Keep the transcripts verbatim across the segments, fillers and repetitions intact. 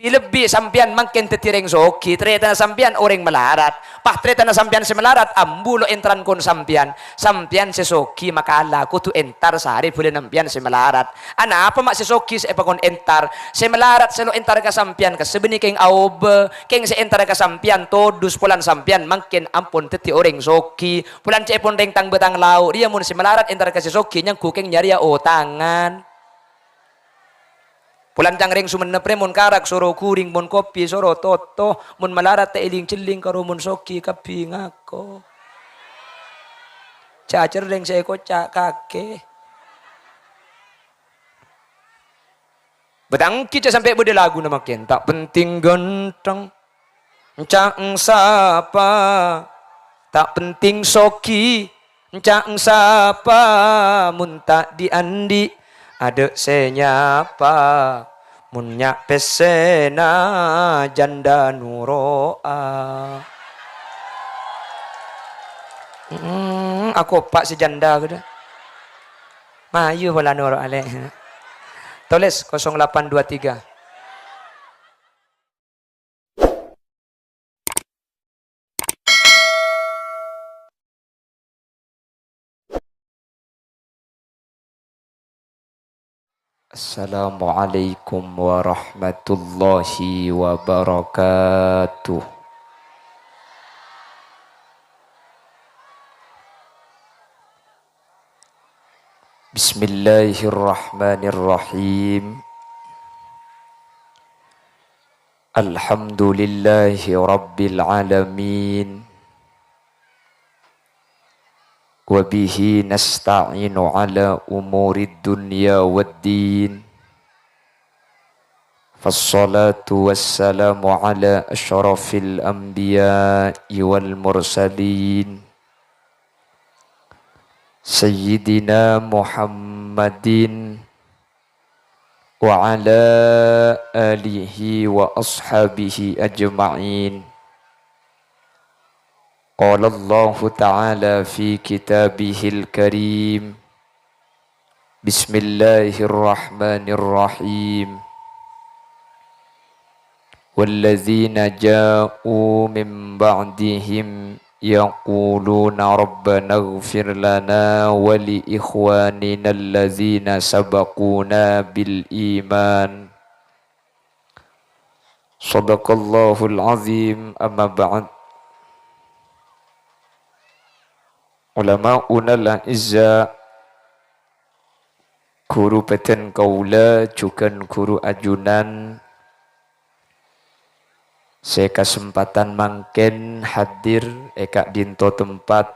Bi-lebbi sampèyan mangkèn dhâddhi rèng soghi, tarètanna sampèyan orèng malarat. Pas tarètanna sampèyan sè malarat, ambu lo' èntaran kon sampèyan. Sampèyan sè soghi makala, kodhu èntar sarè bhâlâna sampèyan sè malarat. Anapa ma' sè soghi sè èpakon èntar? Sè malarat sè lo' èntar ka sampèyan, kassa' bânnè kèng aobâ. Kèng sè èntar ka sampèyan todus polana sampèyan mangkèn ampon dhâddhi orèng soghi. Polana ca'èpon rèng tang-bâtang lao' rèya mon sè malarat èntar ka sè soghi nyangghu kèng nyarèya otangan. Polana ca'na rèng Sumenep rè mon karak soro ghuring, mon kopi soro toto, mon malarat ta' èlèng-cellèng karo mon soghi kabbhi ngako. Jhâjhâr rèng sè èkoca' kakè. Bâtang ghi' jhâ' sampè' bâdâ laguna mangkèn. Ta' penting ghântheng, ca'na sapa. Ta' penting soghi, ca'na sapa. Mon ta' dhi'-andhi', adâ' sè nyapa. Mon nya' pèssèna jhândhâ noro'a. Mm, akopa' sè jhândhâ kadhâ. Mayu pola noro' alè'. Tolès kosong delapan dua tiga. Assalamualaikum warahmatullahi wabarakatuh. Bismillahirrahmanirrahim. Alhamdulillahi rabbil alamin. Wa bihi nasta'inu ala umurid dunya waddin. Fassalatu wassalamu ala asyrafil anbiya'i wal mursalin, Sayyidina Muhammadin wa ala alihi wa ashabihi ajma'in. Qala Allahu ta'ala fi kitabihil karim, Bismillahirrahmanirrahim. Walladzina ja'u min ba'dihim yaquluna rabbana ighfir lana wa li ikhwanina alladzina sabaquna bil iman. Shadaqallahul azim, amma ba'd. Ulama'unal a'izza, ghuru bhâdhân kaulâ jhughân ghuru ajunan sè kasempadhân mangkèn hadir è ka'dinto tempat,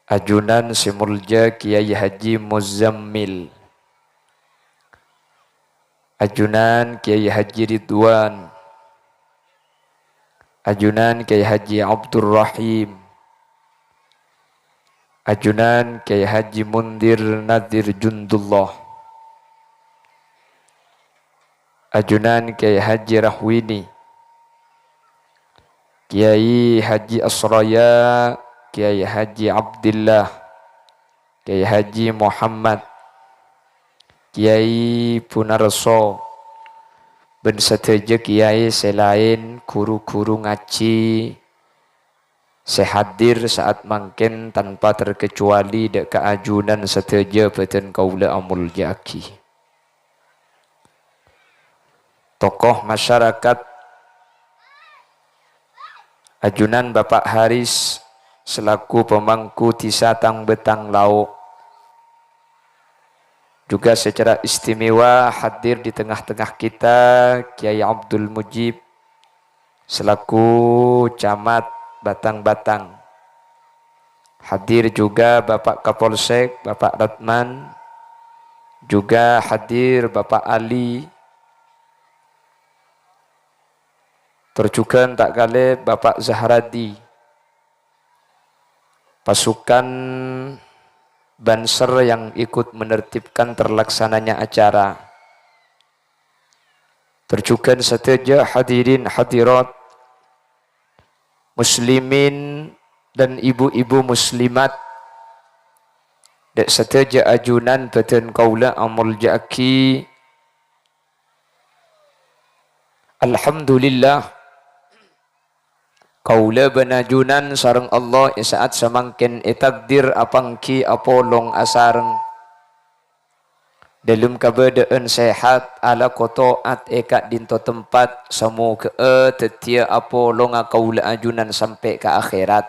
ajunan sè molja Kyai Haji Muzammil, ajunan Kyai Haji Ridwan, ajunan Kyai Haji Abdurrahim, ajunan Kyai Haji Mundir Nadir Jundullah, ajunan Kyai Haji Rahwini, Kyai Haji Asraya, Kyai Haji Abdillah, Kyai Haji Muhammad, Kyai Punarso, bân sadhâjâ kyai sè laèn, ghuru-ghuru ngajhi sè hadir sa'at mangkèn tanpa terkecuali dâ' ka ajunan sadhâjâ bhâdhân kaulâ amolja'aghi. Tokoh masyarakat, ajunan Bapak Haris selaku pemangku dhisa Tang-Bâtang Lao', juga secara istimewa hadir di tengah-tengah kita Kyai Abdul Mujib selaku Camat Batang-Batang. Hadir juga Bapak Kapolsek, Bapak Ratman, juga hadir Bapak Ali, tor jhughân ta' kalèp Bapak Zahradi, pasukan Banser yang ikut menertibkan terlaksananya acara. Tor jhughân sadhâjâ hadirin hadirat, muslimin dan ibu-ibu muslimat, dâ' sadhâjâ ajunan bhâdhân kaulâ amolja'aghi, Alhamdulillah, kaulâ bân ajunan sareng Allah è sa'at samangkèn ètakdir apangghi apolong asareng. Dâlem kabâdâ'ân sehat, alako to'at è ka'dinto tempat, samoghâ'â dhâddhiyâ apolonga kaulâ ajunan sampè' ka akhèrat.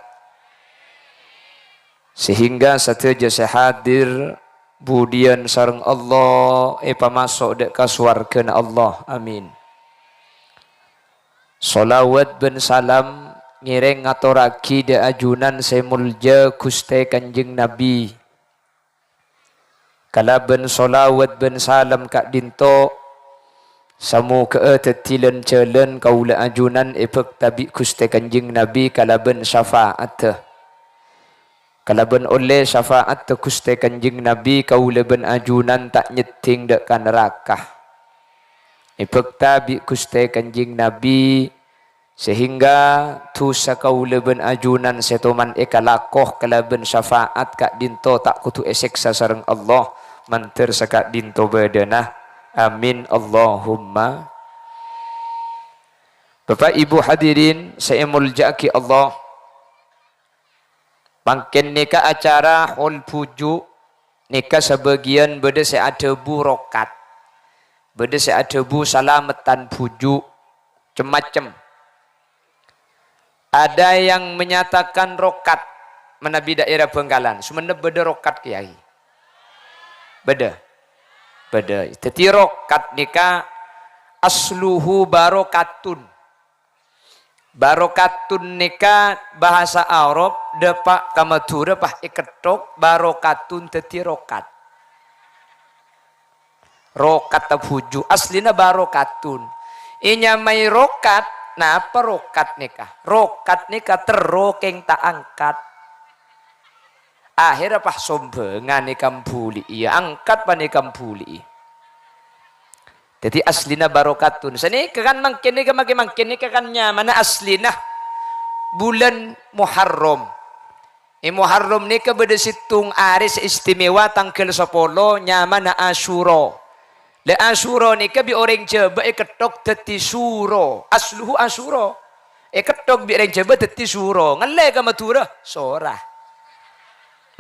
Sehingga sadhâjâ sè hadir budiyân sareng Allah èpamaso' dâ' ka sowarghâna Allah. Amin. Sholawat bân salam ngèrèng ngatorraghi dâ' ajunan sè molja Ghustè Kanjeng Nabi. Kalabân sholawat bân salam ka'dinto, samoghâ'â dhâddhi lan-jhâlân kaulâ ajunan èbhâkta bi' Ghustè Kanjeng Nabi kalabân syafa'atta. Kalabân ollè syafa'atta Ghustè Kanjeng Nabi, kaulâ bân ajunan ta' nyèddhing dâ' ka naraka. Èbhâkta bi' Ghustè Kanjeng Nabi, sehingga dhusa kaulâ bân ajunan sètoman èkalako kalabân syafa'at ka'dinto ta' kodhu èsèksa sareng Allah mandhâr saka'dinto bâdâna. Amin, Allahumma. Bapak Ibu hadirin sè èmolja'aghi Allah, mangkèn nèka acara hol bhuju' nèka sabâgiyân bâdâ sè adhâbu rokat, bâdâ sè adhâbu salameddhân bhuju', cem-macem. Ada yang menyatakan rokat manabi daerah Bangkalan, Sumenep bâdâ rokat, Kèyaè? Bâdâ. Bâdâ. Dhâddhi rokat nèka asluhu barokatun. Barokatun nèka bahasa Arab, dâpa' ka Madhurâ pas èketthok, barokatun dhâddhi rokat. Rokat bhuju', aslina barokatun. Ènyamaè rokat, napa rokat nèka? Rokat nèka terro kèng ta' angkat. Akhèrra pas sombhângan èkambhuli'i, angkat panèka èkambhuli'i. Dhâddhi aslina barokatun. Sanèka kan mangkèn nèka, mangkèn-mangkèn nèka kan nyamana aslina bulân Muharram. È Muharram nèka bâdâ sèttong arè sè istimewa, tangghâl sapolo, nyamana Asyura. La Asyura nèka bi' orèng Jhâbâ èketthok dhâddhi Suro. Asluhu Asyura. Èketthok bi' orèng Jhâbâ dhâddhi Suro. Ngallè ka Madhurâ, Sora.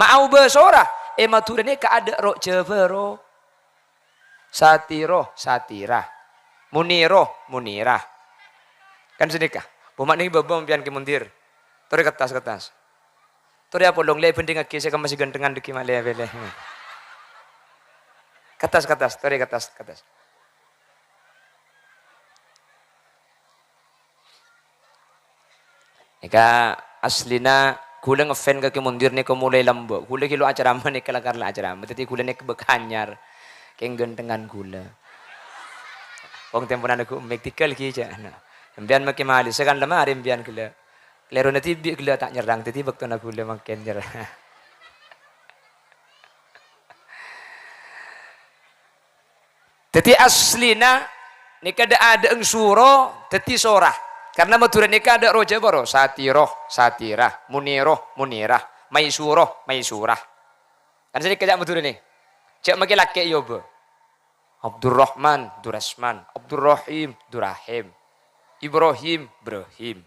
Ma' aobâ Sora. È Madhurâ nèka adâ' ro' Jhâbâ ro. Satiro, Satira. Muniro, Munira. Kan sanèka. Poma nèng bâbâ sampèyan Kè Mundir. Torè kettas-kettas. Torè apolong, lè bhândhingngaghi sè kemma sè ghântengan dhâggi' ma' lè-pèlè. Kettas-kettas, torè kettas-kettas. Nèka aslina ghulâ ngefans ka Kè Mundir nèka molaè lambâ'. Ghulâ ghi' lo' acarama nèka lakar la acarama. Dhâddhi ghulâ nèka bâk anyar. Kèng ghântengan ghulâ. Wong temponan ghu' mèk tèghâl ghi' jâ'. Nah, sampèyan makè malèsa kan la marè sampèyan ghellâ'. Lèrona dhibi' ghellâ' ta' nyerrang, dhâddhi bâktona ghulâ mangkèn nyerrang. Dhâddhi aslina nèka dâ'-adâ'eng Suro dhâddhi Sora. Karna Madhurâ nèka adâ' ro Jhâbâ ro, Satiro, Satira, Muniro, Munira, Maisuro, Maisura. Kan sanèka jâ' Madhurâ nè. Jâ' makè lakè' èobâ. Abdurrahman, Durasman. Abdurrahim, Durahim. Ibrahim, Brahim.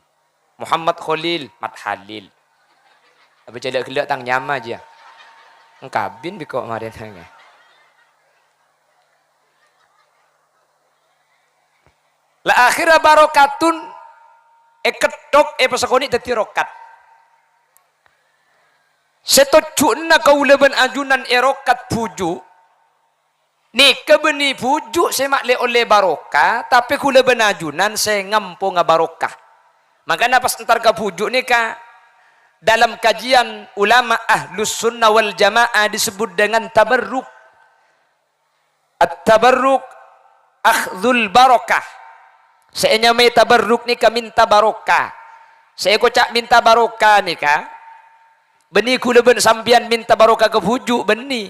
Muhammad Kholil, Mat Halil. Abâ' jhâ' ghellâ' tang nyama jiyâ. Èngkabin bi' engko' marèna. La akhirra barokatun èketthok èpasakonè' dhâddhi rokat. Sè tojjhuna kaulâ bân ajunan èrokat bhuju', nèka bânnè bhuju' sè ma' lè-ollè barokah, tapè kaulâ bân ajunan sè ngamponga barokah. Mangkana pas entar ka bhuju' nèka, dalam kajian ulama Ahlus Sunnah wal Jamaah disebut dengan tabarruk. At-tabarruk akhdhul barakah. Sè ènyamaè tabarruk nèka mènta barokah. Sè èkoca' mènta barokah nèka, bânnè kaulâ bân sampèyan mènta barokah ka bhuju', bânnè.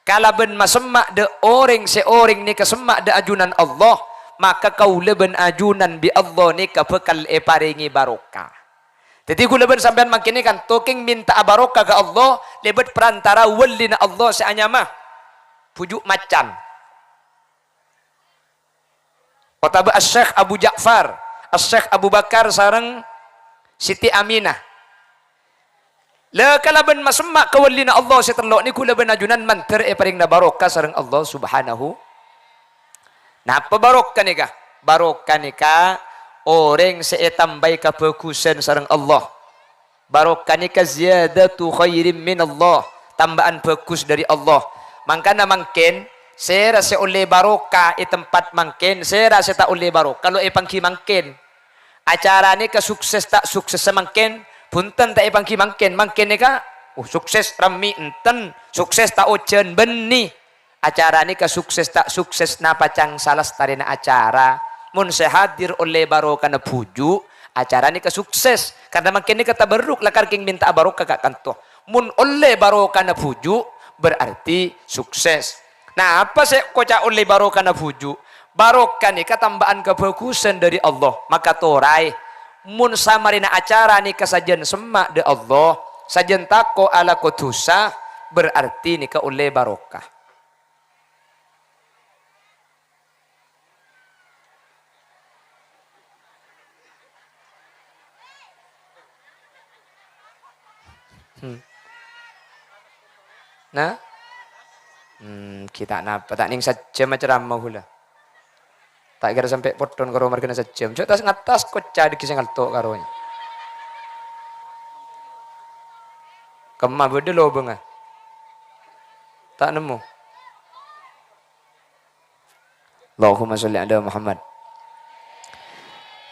Kalabân masemma' dâ' orèng sè orèng nèka semma' dâ' ajunan Allah, maka kaulâ bân ajunan bi' Allah nèka bhâkal èparèngè barokah. Dhâddhi, kaulâ bân sampèyan mangkèn kanto kèng mènta'a barokah ka Allah lèbât parantara wâlina Allah sè anyama Bhuju' Macan. Otabâ Asy-Syaikh Abu Ja'far, Asy-Syaikh Abu Bakar sareng Siti Aminah. La kalabân masemma' kawallina Allah sè tello' nèko la bân ajunan mandhâr èparèngana barokah sareng Allah Subhanahu. Napa barokah nèka? Barokah nèka orèng sè ètambâi kabhâghusân sareng Allah. Barokah nèka ziyadatu khairim minallah, tambâ'ân bhâghus dhâri Allah. Mangkana mangkèn, sèra sè ollè barokah è tempat mangkèn, sèra sè ta' ollè barokah lo' èpangghi mangkèn. Acara nèka sukses ta' sukses samangkèn, bhunten ta' èpangghi mangkèn. Mangkèn nèka, oh, sukses rammè enten, sukses ta' ojhân bânnè. Acara nèka sukses ta' sukses napa ca'na salastarèna acara. Mon sè hadir ollè barokana bhuju', acara nèka sukses. Karna mangkèn nèka tabarruk lakar kèng mènta'a barokah ka' kanto. Mon ollè barokana bhuju', berarti sukses. Napa sè koca' ollè barokana bhuju'? Barokah nèka tambâ'ân kabhâghusân dhâri Allah. Maka toraè, mon samarèna acara nèka sajân semma' dhâ' Allah, sajân tako' alako dhusa, berarti nèka ollè barokah. Hmm. Nah? Hmm, ghi' ta' napa, ta' nèng sajjhâm acaramma ghulâ. Ta' kèra sampè' potton karo marghâna sajjhâm. Jhâ' tas-ngattas koca' dhâggi' sè ngalto' karo. Kemma bâdâ lobângnga. Ta' nemmo. Allahumma sholli ala Muhammad.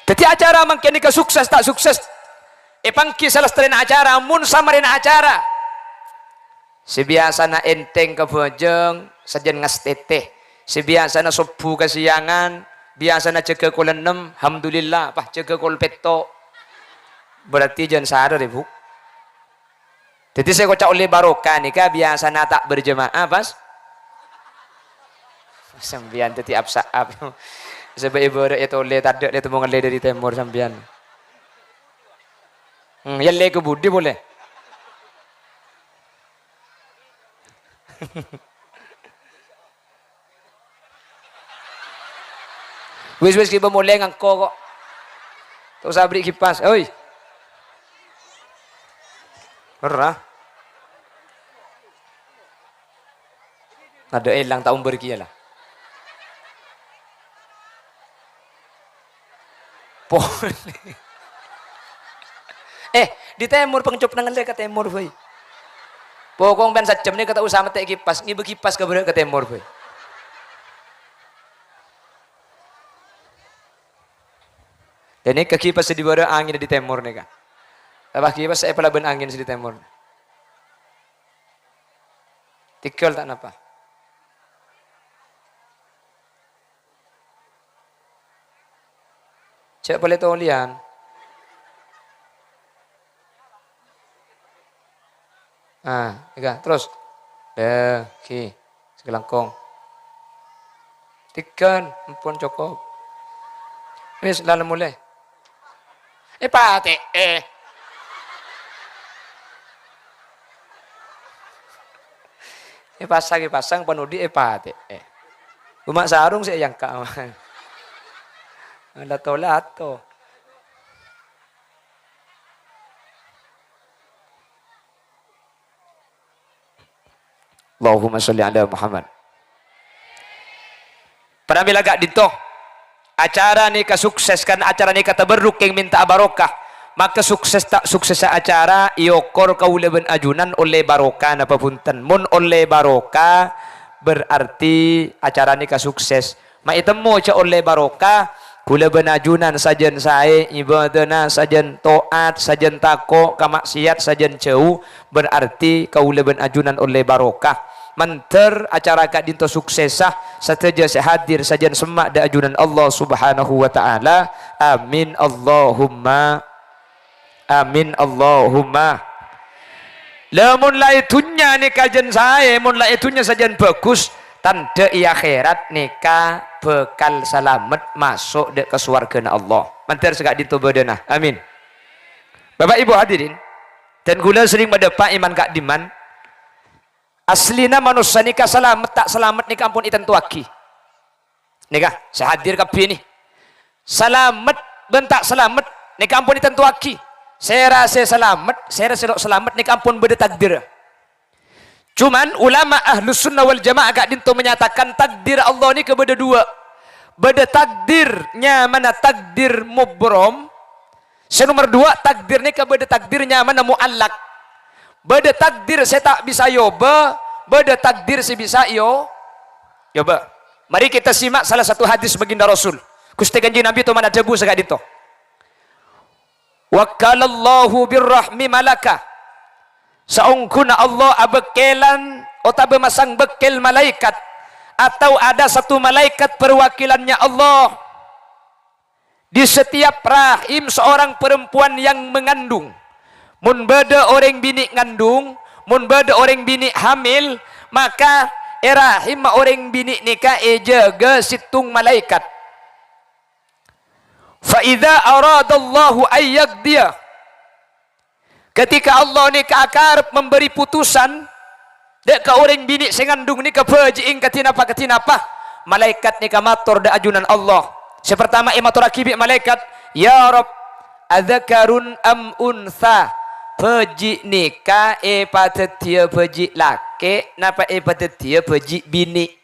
Dhâddhi acara mangkèn nèka sukses ta' sukses? Èpangghi salastarèna acara, mon samarèna acara. Sè biyasana ènthèng ka bhâjâng, sajân ngastètè. Sè biyasana sobbhu kasiyangan, biyasana jâgâ kol ennem, hamdulillah, pas jâgâ kol pètto'. Berarti jân sarè, Bu. Dhâddhi sè koca' ollè barokah nèka biyasana ta' berjemaah, pas? Sampèyan dhâddhi ap-sa'ap. Sabâ' ibarat ètolè tadâ' lè tèmor ngallè dhâri tèmor sampèyan. Hmm, yâ lè ka budi polè. Wis, wis, ghibâ molè ngangko' kok. Ta' osa aberri' kipas, oi. Ora. Adâ' èlang ta' ombâr kèya la. Polè. Eh, di tèmor, pangcop nangèllè ka tèmor bhâi. Pokok sampèyan sajjhâm nèka ta' osa mètè kipas, ngibâ kipas ka bârâ' ka tèmor bhâi. Dhâ' nèka kipas sè di bârâ' angèn di tèmor nèka. Apa kipas sè èpalabân angèn sè di tèmor. Tèghâl ta' napa. Jhâ' polè tolèyan. Ah, èka, terros. Dâ, ghi, sakalangkong. Tèghâl, ampon, cokop. Wis, la molè. Èpatè'è. Èpasang, èpasang, panodhi' èpatè'è. Coma sarong sè èyangka'. Lato-lato. Allahumma sholli ala Muhammad. Pramila ka'dinto, acara nèka sukses, kan acara nèka tabarruk kèng mènta'a barokah. Maka sukses ta' suksessa acara èokor kaulâ bân ajunan ollè barokah napa bhunten. Mon ollè barokah, berarti acara nèka sukses. Ma' ètemmo jhâ' ollè barokah, kaulâ bân ajunan sajân saè, ibâdâna sajân to'at, sajân tako' ka ma'siyat, sajân jhâu, berarti kaulâ bân ajunan ollè barokah. Mandhâr acara ka'dinto suksessa, sadhâjâ sè hadir sajân semma' dâ' ajunan Allah Subhanahu wa Ta'ala. Amin, Allahumma. Amin, Allahumma. La, mon la è dhunnya nèka jân saè, mon la è dhunnya sajân bhâghus, tandhâ è akhèrat nèka bhâkal salamet maso' dâ' ka sowarghâna Allah. Mandhâr sè ka'dinto bâdâna. Amin. Bapak Ibu hadirin, dân kaulâ serrèng madâpa' è man-ka'dimman, asllina manossa nèka salamet ta' salamet nèka ampon ètantowaghi. Nèka, sè hadir kabbhi nè. Salamet bân ta' salamet nèka ampon ètantowaghi. Sèra sè salamet, sèra sè lo' salamet nèka ampon bâdâ takdir. Cuman ulama Ahlus Sunnah wal Jamaah ka'dinto menyatakan takdir Allah nèka bâdâ duwâ'. Bâdâ takdir nyamana takdir mubrom. Sè nomer duwâ', takdir nèka bâdâ takdir nyamana mu'allak. Bâdâ takdir sè ta' bisa èobâ, bâdâ takdir sè bisa èo-, èobâ. Mari kita simak salah satu hadis baginda Rasul. Ghustè Kanjeng Nabi toman adhâbu saka'dinto. "Wakkalallahu birrahmi malaka." Saongghuna Allah abâkkèlan otabâ masang bâkkèl malaèkat, atau ada satu malaikat perwakilannya Allah di setiap rahim seorang perempuan yang mengandung. Mon bâdâ orèng binè' ngandung, mon bâdâ orèng binè' hamil, maka è rahimma orèng binè' nèka èjâgâ sèttong malaèkat. Fa idza aradallahu an yaqdiya, ketika Allah nèka akarep memberi putusan dâ' ka orèng binè' sè ngandung nèka bâji'èng kadhi napa-kadhi napa, malaèkat nèka mator dâ' ajunan Allah. Sè partama èmatorraghi bi' malaèkat, "Ya Rabb, adzakarun am untsa?" Bâji' nèka èpadhâddhiyâ bâji' lakè' napa èpadhâddhiyâ bâji' binè'?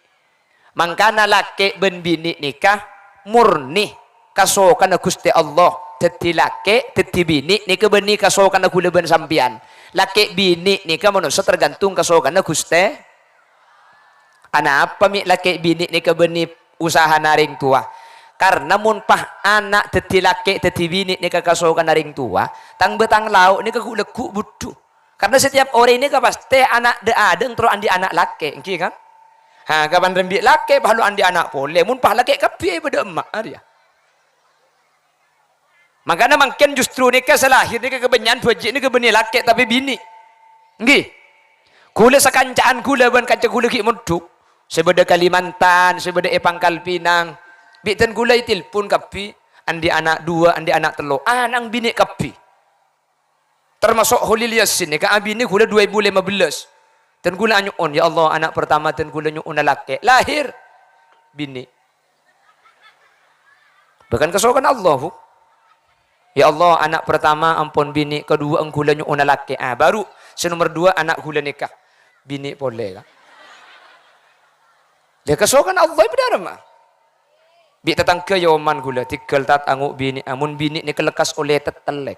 Mangkana lakè' bân binè' nèka murni kasokanna Ghustè Allah. Dhâddhi lakè', dhâddhi binè' nèka bânnè kasokanna ghulâ bân sampèyan. Lakè' binè' nèka manossa tergantung kasokanna Ghustè. Anapa mè' lakè' binè' nèka bânnè usahana rèng towa? Karna mon pas ana' dhâddhi lakè', dhâddhi binè' nèka kasokanna rèng towa, tang-bâtang lao' nèka ghu'-lagghu' budhu. Karna setiap orèng nèka pastè ana' dâ'-adâ'na terro andi' ana' lakè', èngghi kan? Ha, kapan rembi' lakè' pas lo' andi' ana' polè, mon pas lakè' kabbhi è bâdâ emma' arèya. Mangkana mangkèn justru nèka sè lahir nèka kabânnya'an bâji' nèka bânnè lakè' tapè binè'. Èngghi. Ghulâ sakanca'an ghulâ bân kanca ghulâ ghi' mondhuk. Sè bâdâ Kalimantan, sè bâdâ è Pangkal Pinang. Bi' dân ghulâ ètelpon kabbhi, andi' ana' duwâ', andi' ana' tello', ana'na binè' kabbhi. Termasuk Kholil Yasin, nèka abinè ghulâ dua ribu lima belas. Dân ghulâ anyo'on, "Ya Allah, ana' pertama dân ghulâ nyo'ona lakè'." Lahir. Binè'. Bahkan kasokanna Allah, Bu. "Ya Allah, ana' pertama ampon binè', kaduwâ'na ghulâ nyo'ona lakè'." Ah, baru sè nomer duwâ' ana' ghulâ nèka. Binè' polè, kan. Lah, kasokanna Allah, bâdâ arapa? Bi' tatangghâ èoman ghulâ, "Tèghâl, Tat, ango' binè', amon binè' nèka lekkas ollè tettellè."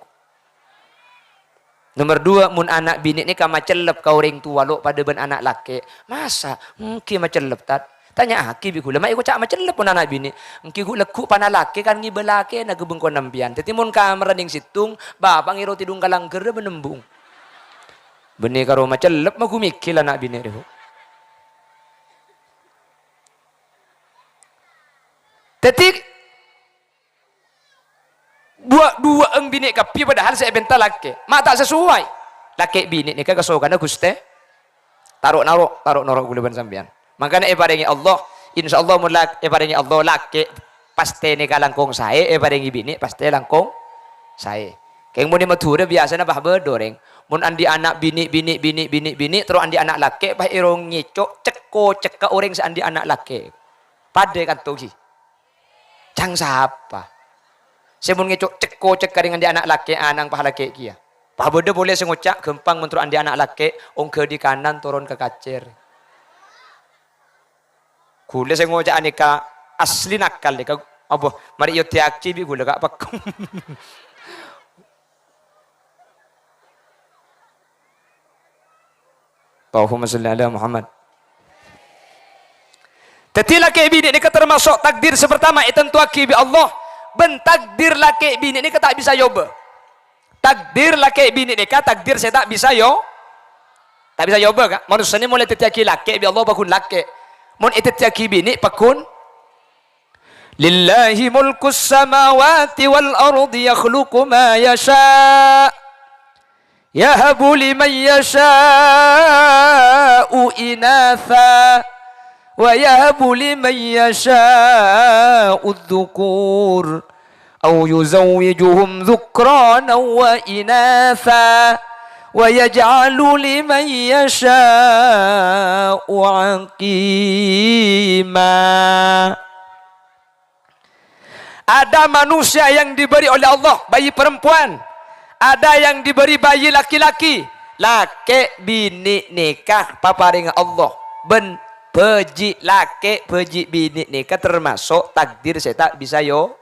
Nomer duwâ', mon ana' binè' nèka macellep ka orèng towa lo' padâ bân ana' lakè'. "Masa? Èngghi macellep, Tat?" Tanya'aghi bi' ghulâ, "Ma' èkoca' macellep mon ana' binè'?" "Èngghi ghu'-lagghu' pana lakè' kan ngibâ lakèna ka bengkona sampèyan. Dhâddhi mon kamarra nèng sèttong, bapa' ngèro tèdung ka langghârra bân embung." Bânnè karo macellep ma' ghu mèghil ana' binè' rèya, Bu. Dhâddhi, Duwâ'-duwâ'ân binè' kabbhi, padahal sè èpènta lakè'. Ma' ta' sasoway. Lakè' binè' nèka kasokanna Ghustè. Taro' naro', taro' noro' ghulâ bân sampèyan. Mangkana èparèngè Allah, insyaallah mon lak-, èparèngè Allah lakè', pastè nèka langkong saè, èparèngè binè', pastè langkong saè. Kèng mon è Madhurâ biyasana pas bâdâ orèng. Mon andi' ana' binè', binè', binè', binè', binè', terro andi' ana' lakè', pas èro ngèco', cekko cekka orèng sè andi' ana' lakè'. Padâ kanto ghi. Cang sapa? Sè mon ngèco' cekko cekka rèng andi' ana' lakè', ana'na pas lakè' kèya. Pas bâdâ polè sè ngoca', "Ghâmpang mon terro andi' ana' lakè', ongghâ dâri kanan toron ka kacèr." Ghulâ sè ngoca' nèka asli nakal nèka, apa, marè èoddhiyâghi bi' ghulâ ka' peggong. Allahumma shalli ala Muhammad. Dhâddhi, lakè' binè' nèka tamaso' takdir sè partama ètantowaghi bi' Allah, bân takdir lakè' binè' nèka ta' bisa èobâ. Takdir lakè' binè' nèka takdir sè ta' bisa èo-, ta' bisa èobâ, ka'. Manossa nè molaè èdhâddhiyâghi lakè' bi' Allah, paggun lakè'. Mon èdhâddhiyâghi binè', paggun. "Lillahi mulkus samawati wal ardi yakhluqu ma yasha'. Yahabu liman yasha'u inatha wa yahabu liman yasha'u dhukur. Aw yuzawwijuhum dhukranan wa inatha wa yaj'alu liman yasha'u aqima." Ada manusia yang diberi oleh Allah bayi perempuan, ada yang diberi bayi laki-laki. Lakè' binè' nèka paparèngnga Allah, bân bhâji' lakè', bhâji' binè' nèka tamaso' takdir sè ta' bisa yo-,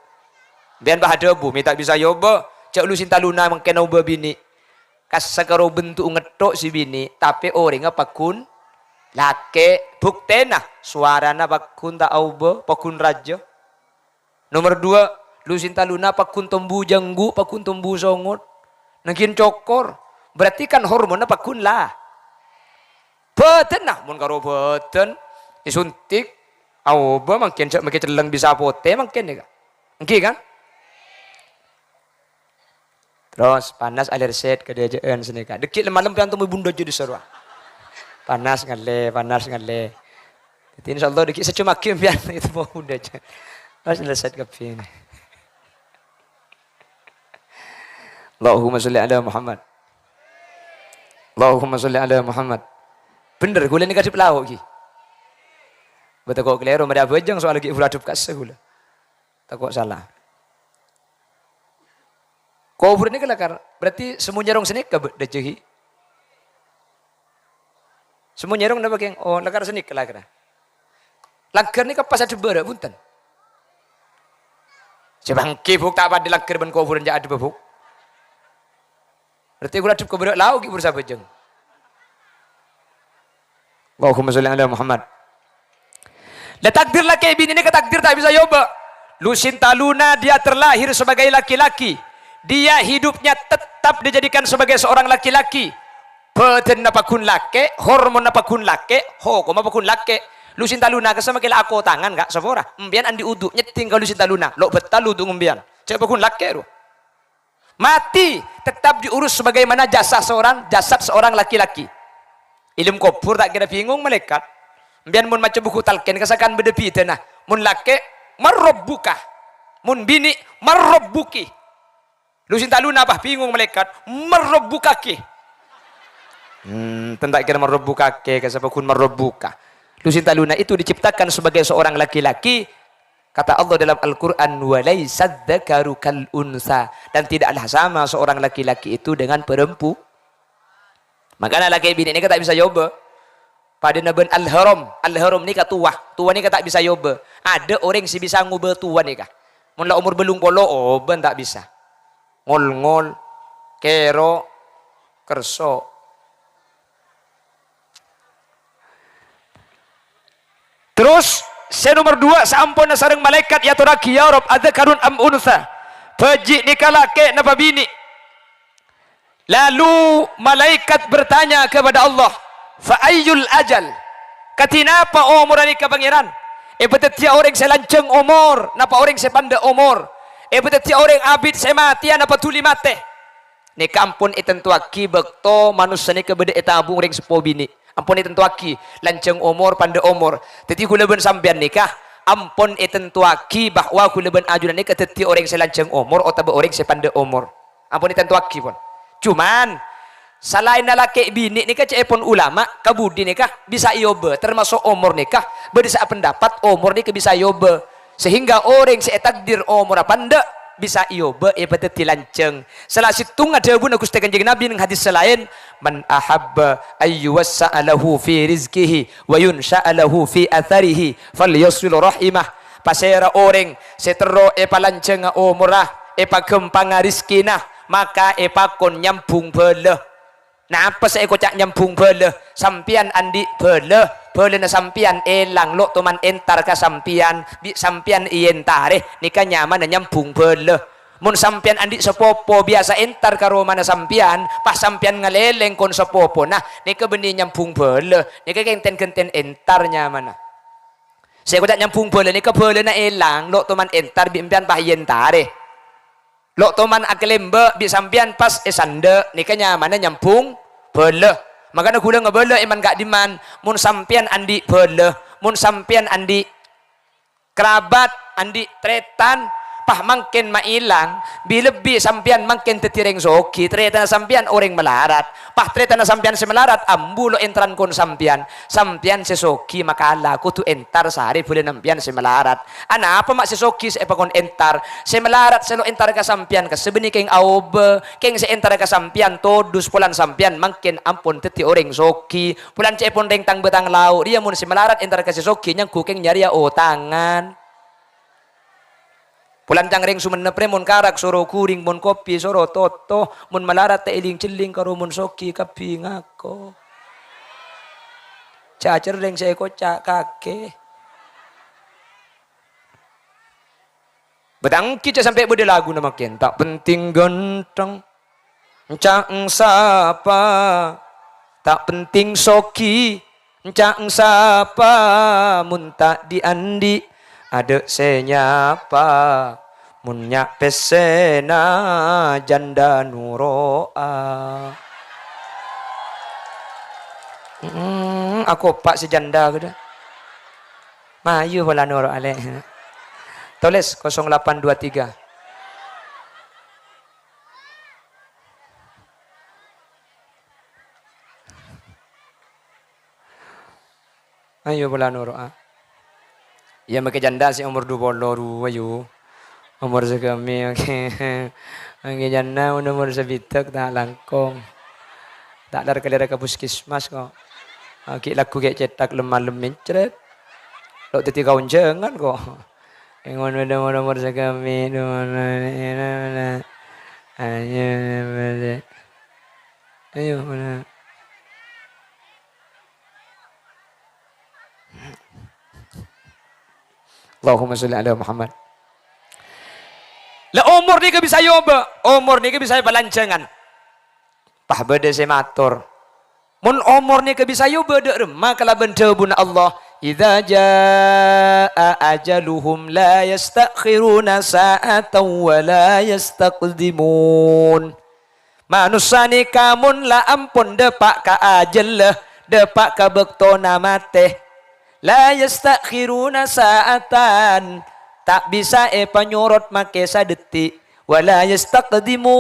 Sampèyan pas adhâbu, "Mè' ta' bisa èobâ, jhâ' lu sèntaluna mangkèn obâ binè'." Kassa karo bentuk ngetthok sè binè', tapè orèngnga paggun lakè'. Buktèna, sowarana paggun ta' aobâ, paggun rajâ. Nomer dua, lu sèntaluna paggun tombu jhânggu, paggun tombu songot. Nangghing cokor. Berarti kan hormonna paggun la-, bhâdhânna. Mon karo bhâdhân, èsuntik, aobâ mangkèn jhâ' makè cellèng bisa potè mangkèn nèka. Èngghi kan? Terros panas alèrset ka dhâjâ'ân sanèka. Dâgghi' lem-malem pèyan temmo bun dhâjâ' dissa' rowa. Panas ngallè, panas ngallè. Dhâddhi insyaallah dâgghi' sajjhâm aghi' pèyan temmo bun dhâjâ'. Pas alèrset kabbhi. Allahumma sholli ala Muhammad. Allahumma sholli ala Muhammad. Bhender, ghulâ nèka dhâddhi lao' ghi. Bâ tako' kalèro, marè abhâjâng soal ghi' bhuru adhep kassa ghulâ. Tako' sala. Kobhurân nèka lakar, berarti sè monyèrong sanèka bâ-, dhâjâ ghi. Sè monyèrong napa, Kèng? Oh, lakar sanèka lakarra. Langghâr nèka pas adhep bârâ', bhunten. Sè bângkè, Bu', ta' padâ langghâr bân kobhurân jhâ' adhep, Bu'. Berarti ghulâ adhep ka bârâ' lao' ghi' bhuru sabhâjâng. Allahumma sholli ala Muhammad. La takdir lakè' binè' nèka takdir ta' bisa èobâ. Lu sèntaluna dia terlahir sebagai laki-laki. Dia hidupnya tetap dijadikan sebagai seorang laki-laki. Bhâdhânna paggun lakè', hormonna paggun lakè', hokomma paggun lakè'. Lu sèntaluna kassa makè la akotangan, Ka', sapora. Empèyan andi' udu', nyèddhing ka lu sèntaluna. Lo' bhâtal udu' empèyan. Jhâ' paggun lakè' rowa. Mati tetap diurus sebagaimana jasad seorang, jasad seorang laki-laki. È alam kobhur ta' kèra bingung malaèkat. Empèyan mon maca buku talqin, kasakan bâdâ bidâna. Mon lakè', "Man rabbuka?" Mon binè', "Man rabbuki?" Lu sèntaluna pas bingung malaèkat, "Man rabbukaki?" Hmm, ten ta' kèra "Man rabbukake," kassa paggun "Man rabbuka." Lu sèntaluna itu diciptakan sebagai seorang laki-laki, kata Allah dalam Al-Qur'an, "Wa laisa dzakaru kal unsa," dan tidaklah sama seorang laki-laki itu dengan perempu-, Mangkana lakè' binè' nèka ta' bisa èobâ. Padâna bân al-haram. Al-haram nèka towa. Towa nèka ta' bisa èobâ. Adâ' orèng sè bisa ngobâ towa nèka. Mon la omor bâllung polo, obân ta' bisa. Ngol-ngol, kèro, kerso. Terros, sè nomer duwâ', saamponna sareng malaèkat èatorraghi, "Ya Rabb, adzakarun am unsa?" Bhâji' nèka lakè' napa binè'? Lalu malaèkat bertanya kepada Allah, "Fa ayyul ajal?" Kadhi napa omorra nèka, Pangèran? Èpadhâddhiyâ orèng sè lanjhâng omor, napa orèng sè pandâ' omor? Èpadhâddhiyâ orèng abit sè matèya, napa dhuli matè? Nèka ampon ètantowaghi bâkto manossa nèka bâdâ è tabung rèng seppo binè'. Ampon ètantowaghi, lanjhâng omor, pandâ' omor. Dhâddhi, ghulâ bân sampèyan nèka ampon ètantowaghi bahwa ghulâ bân ajunan nèka dhâddhi orèng sè lanjhâng omor otabâ orèng sè pandâ' omor. Ampon ètantowaghi, pon. Cuman, salaènna lakè' binè' nèka ca'èpon ulama, kabudi nèka bisa èobâ, tamaso' omor nèka, bâdâ sè apendapat omor nèka bisa èobâ. Sehingga orèng sè ètakdir omorra pandâ' bisa èobâ èpadhâddhi lanjhâng. Sala sèttonga dhâbuna Ghustè Kanjeng Nabi neng hadis sè laèn, "Man ahabba ayyuwassa'a lahu fi rizqihi wa yunsya'a lahu fi atsarihi, falyasil rahimah." Pasèra orèng sè terro èpalanjhânga omorra, èpaghâmpanga rejhekkèna, maka èpakon nyambhung bhâlâ. Napa sè èkoca' nyambhung bhâlâ? Sampèyan andi' bhâlâ, bhâlâna sampèyan èlang, lo' toman entar ka sampèyan, bi' sampèyan èentarè, nèka nyamana nyambhung bhâlâ. Mon sampèyan andi' sapopo biyasa entar ka romana sampèyan, pas sampèyan ngalèlèng kon sapopona, nèka bânnè nyambhung bhâlâ, nèka kèng ten-ghânten entar nyamana. Sè èkoca' nyambhung bhâlâ nèka bhâlâna èlang, lo' toman entar bi' empèyan pas èentarè. Lo' toman akalèmbâ bi' sampèyan pas èsandhâ', nèka nyamana nyambhung bhâlâ. Mangkana ghulâ ngabâlâ èman ka'dimman, mon sampèyan andi' bhâlâ, mon sampèyan andi' karabat, andi' tarètan, Pas mangkèn maèlang, bi-, lebbi sampèyan mangkèn dhâddhi orèng soghi, tarètanna sampèyan orèng malarat. Pas tarètanna sampèyan sè malarat, ambu lo' èntaran kon sampèyan. Sampèyan sè soghi makala, kodhu èntar sarè bhâlâna sampèyan sè malarat. Anapa ma' sè soghi sè èpakon èntar? Sè malarat sè lo' èntar ka sampèyan, kabbhi bânnè kèng aobâ, kèng sè èntar ka sampèyan todus polana sampèyan mangkèn ampon dhâddhi orèng soghi. Polana ca'èpon rèng tang-bâtang lao' rèya mon sè malarat èntar ka sè soghi nyangghu kèng nyarèya otangan. Polana ca'na rèng Songennep rè mon karak soro ghuring, mon kopi soro toto, mon malarat ta' èlèng-cellèng karo mon soghi kabbhi ngako. Cacèrrèng sè èkoca' kakè. Bâtanggi ca' sampè' bâdâ laguna mangkèn. Ta' penting ganteng, ca'na sapa. Ta' penting soghi, ca'na sapa. Mon ta' dhi'-andhi', adâ' sè nyapa. Mon nya' pèssèna janda noro'a. Mm, akopa' sè janda ghâdhâ. Mayu pola noro' alè'. Tolès kosong delapan dua tiga. Ayo pola noro'a. Iyâ, makè janda sè omor dua polo rowa, yu. Omor sakemmè, oke. Makè janda mon omor sabidhâk ta' langkong. Ta' lar-kalèra ka puskesmas, ko'. Ghi' lagghu ghi' cèthak lem-malem mencret. Lo' dhâddhi kaonjhângan, ko'. Èngon bâdâ mon omor sakemmè, ayo, ayo, ayo, Allahumma sholli ala Muhammad. La omor nèka bisa èobâ, omor nèka bisa èpalanjhângan. Pas bâdâ sè mator, "Mon omor nèka bisa èobâ dâ' remma kalabân dhâbuna Allah, 'Idza jaa ajaluhum la yasta'khiruna sa'atan wa la yastaqdimun.'" Manossa nèka mon la ampon dâpa' ka ajhâlla, dâpa' ka bâktona matè, la yasta'khiruna sa'atan, ta' bisa èpanyorot makè sadhetti', wa la yastaqdimun,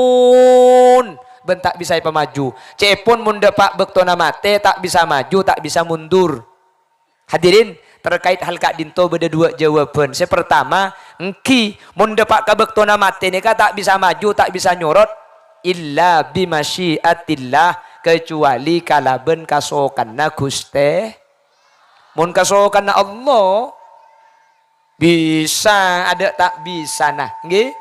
bân ta' bisa èpamaju. Ca'èpon mon dâpa' bâktona matè, ta' bisa maju, ta' bisa mundur. Hadirin, terkait hal ka'dinto bâdâ duwâ' jâwâbhân. Sè partama, èngghi, mon dâpa' ka bâktona matè nèka ta' bisa maju, ta' bisa nyorot, illa bi masyiatillah, kecuali kalabân kasokanna Ghustè. Mon kasokanna Allah, bisa, adâ' ta' bisana, ngghi?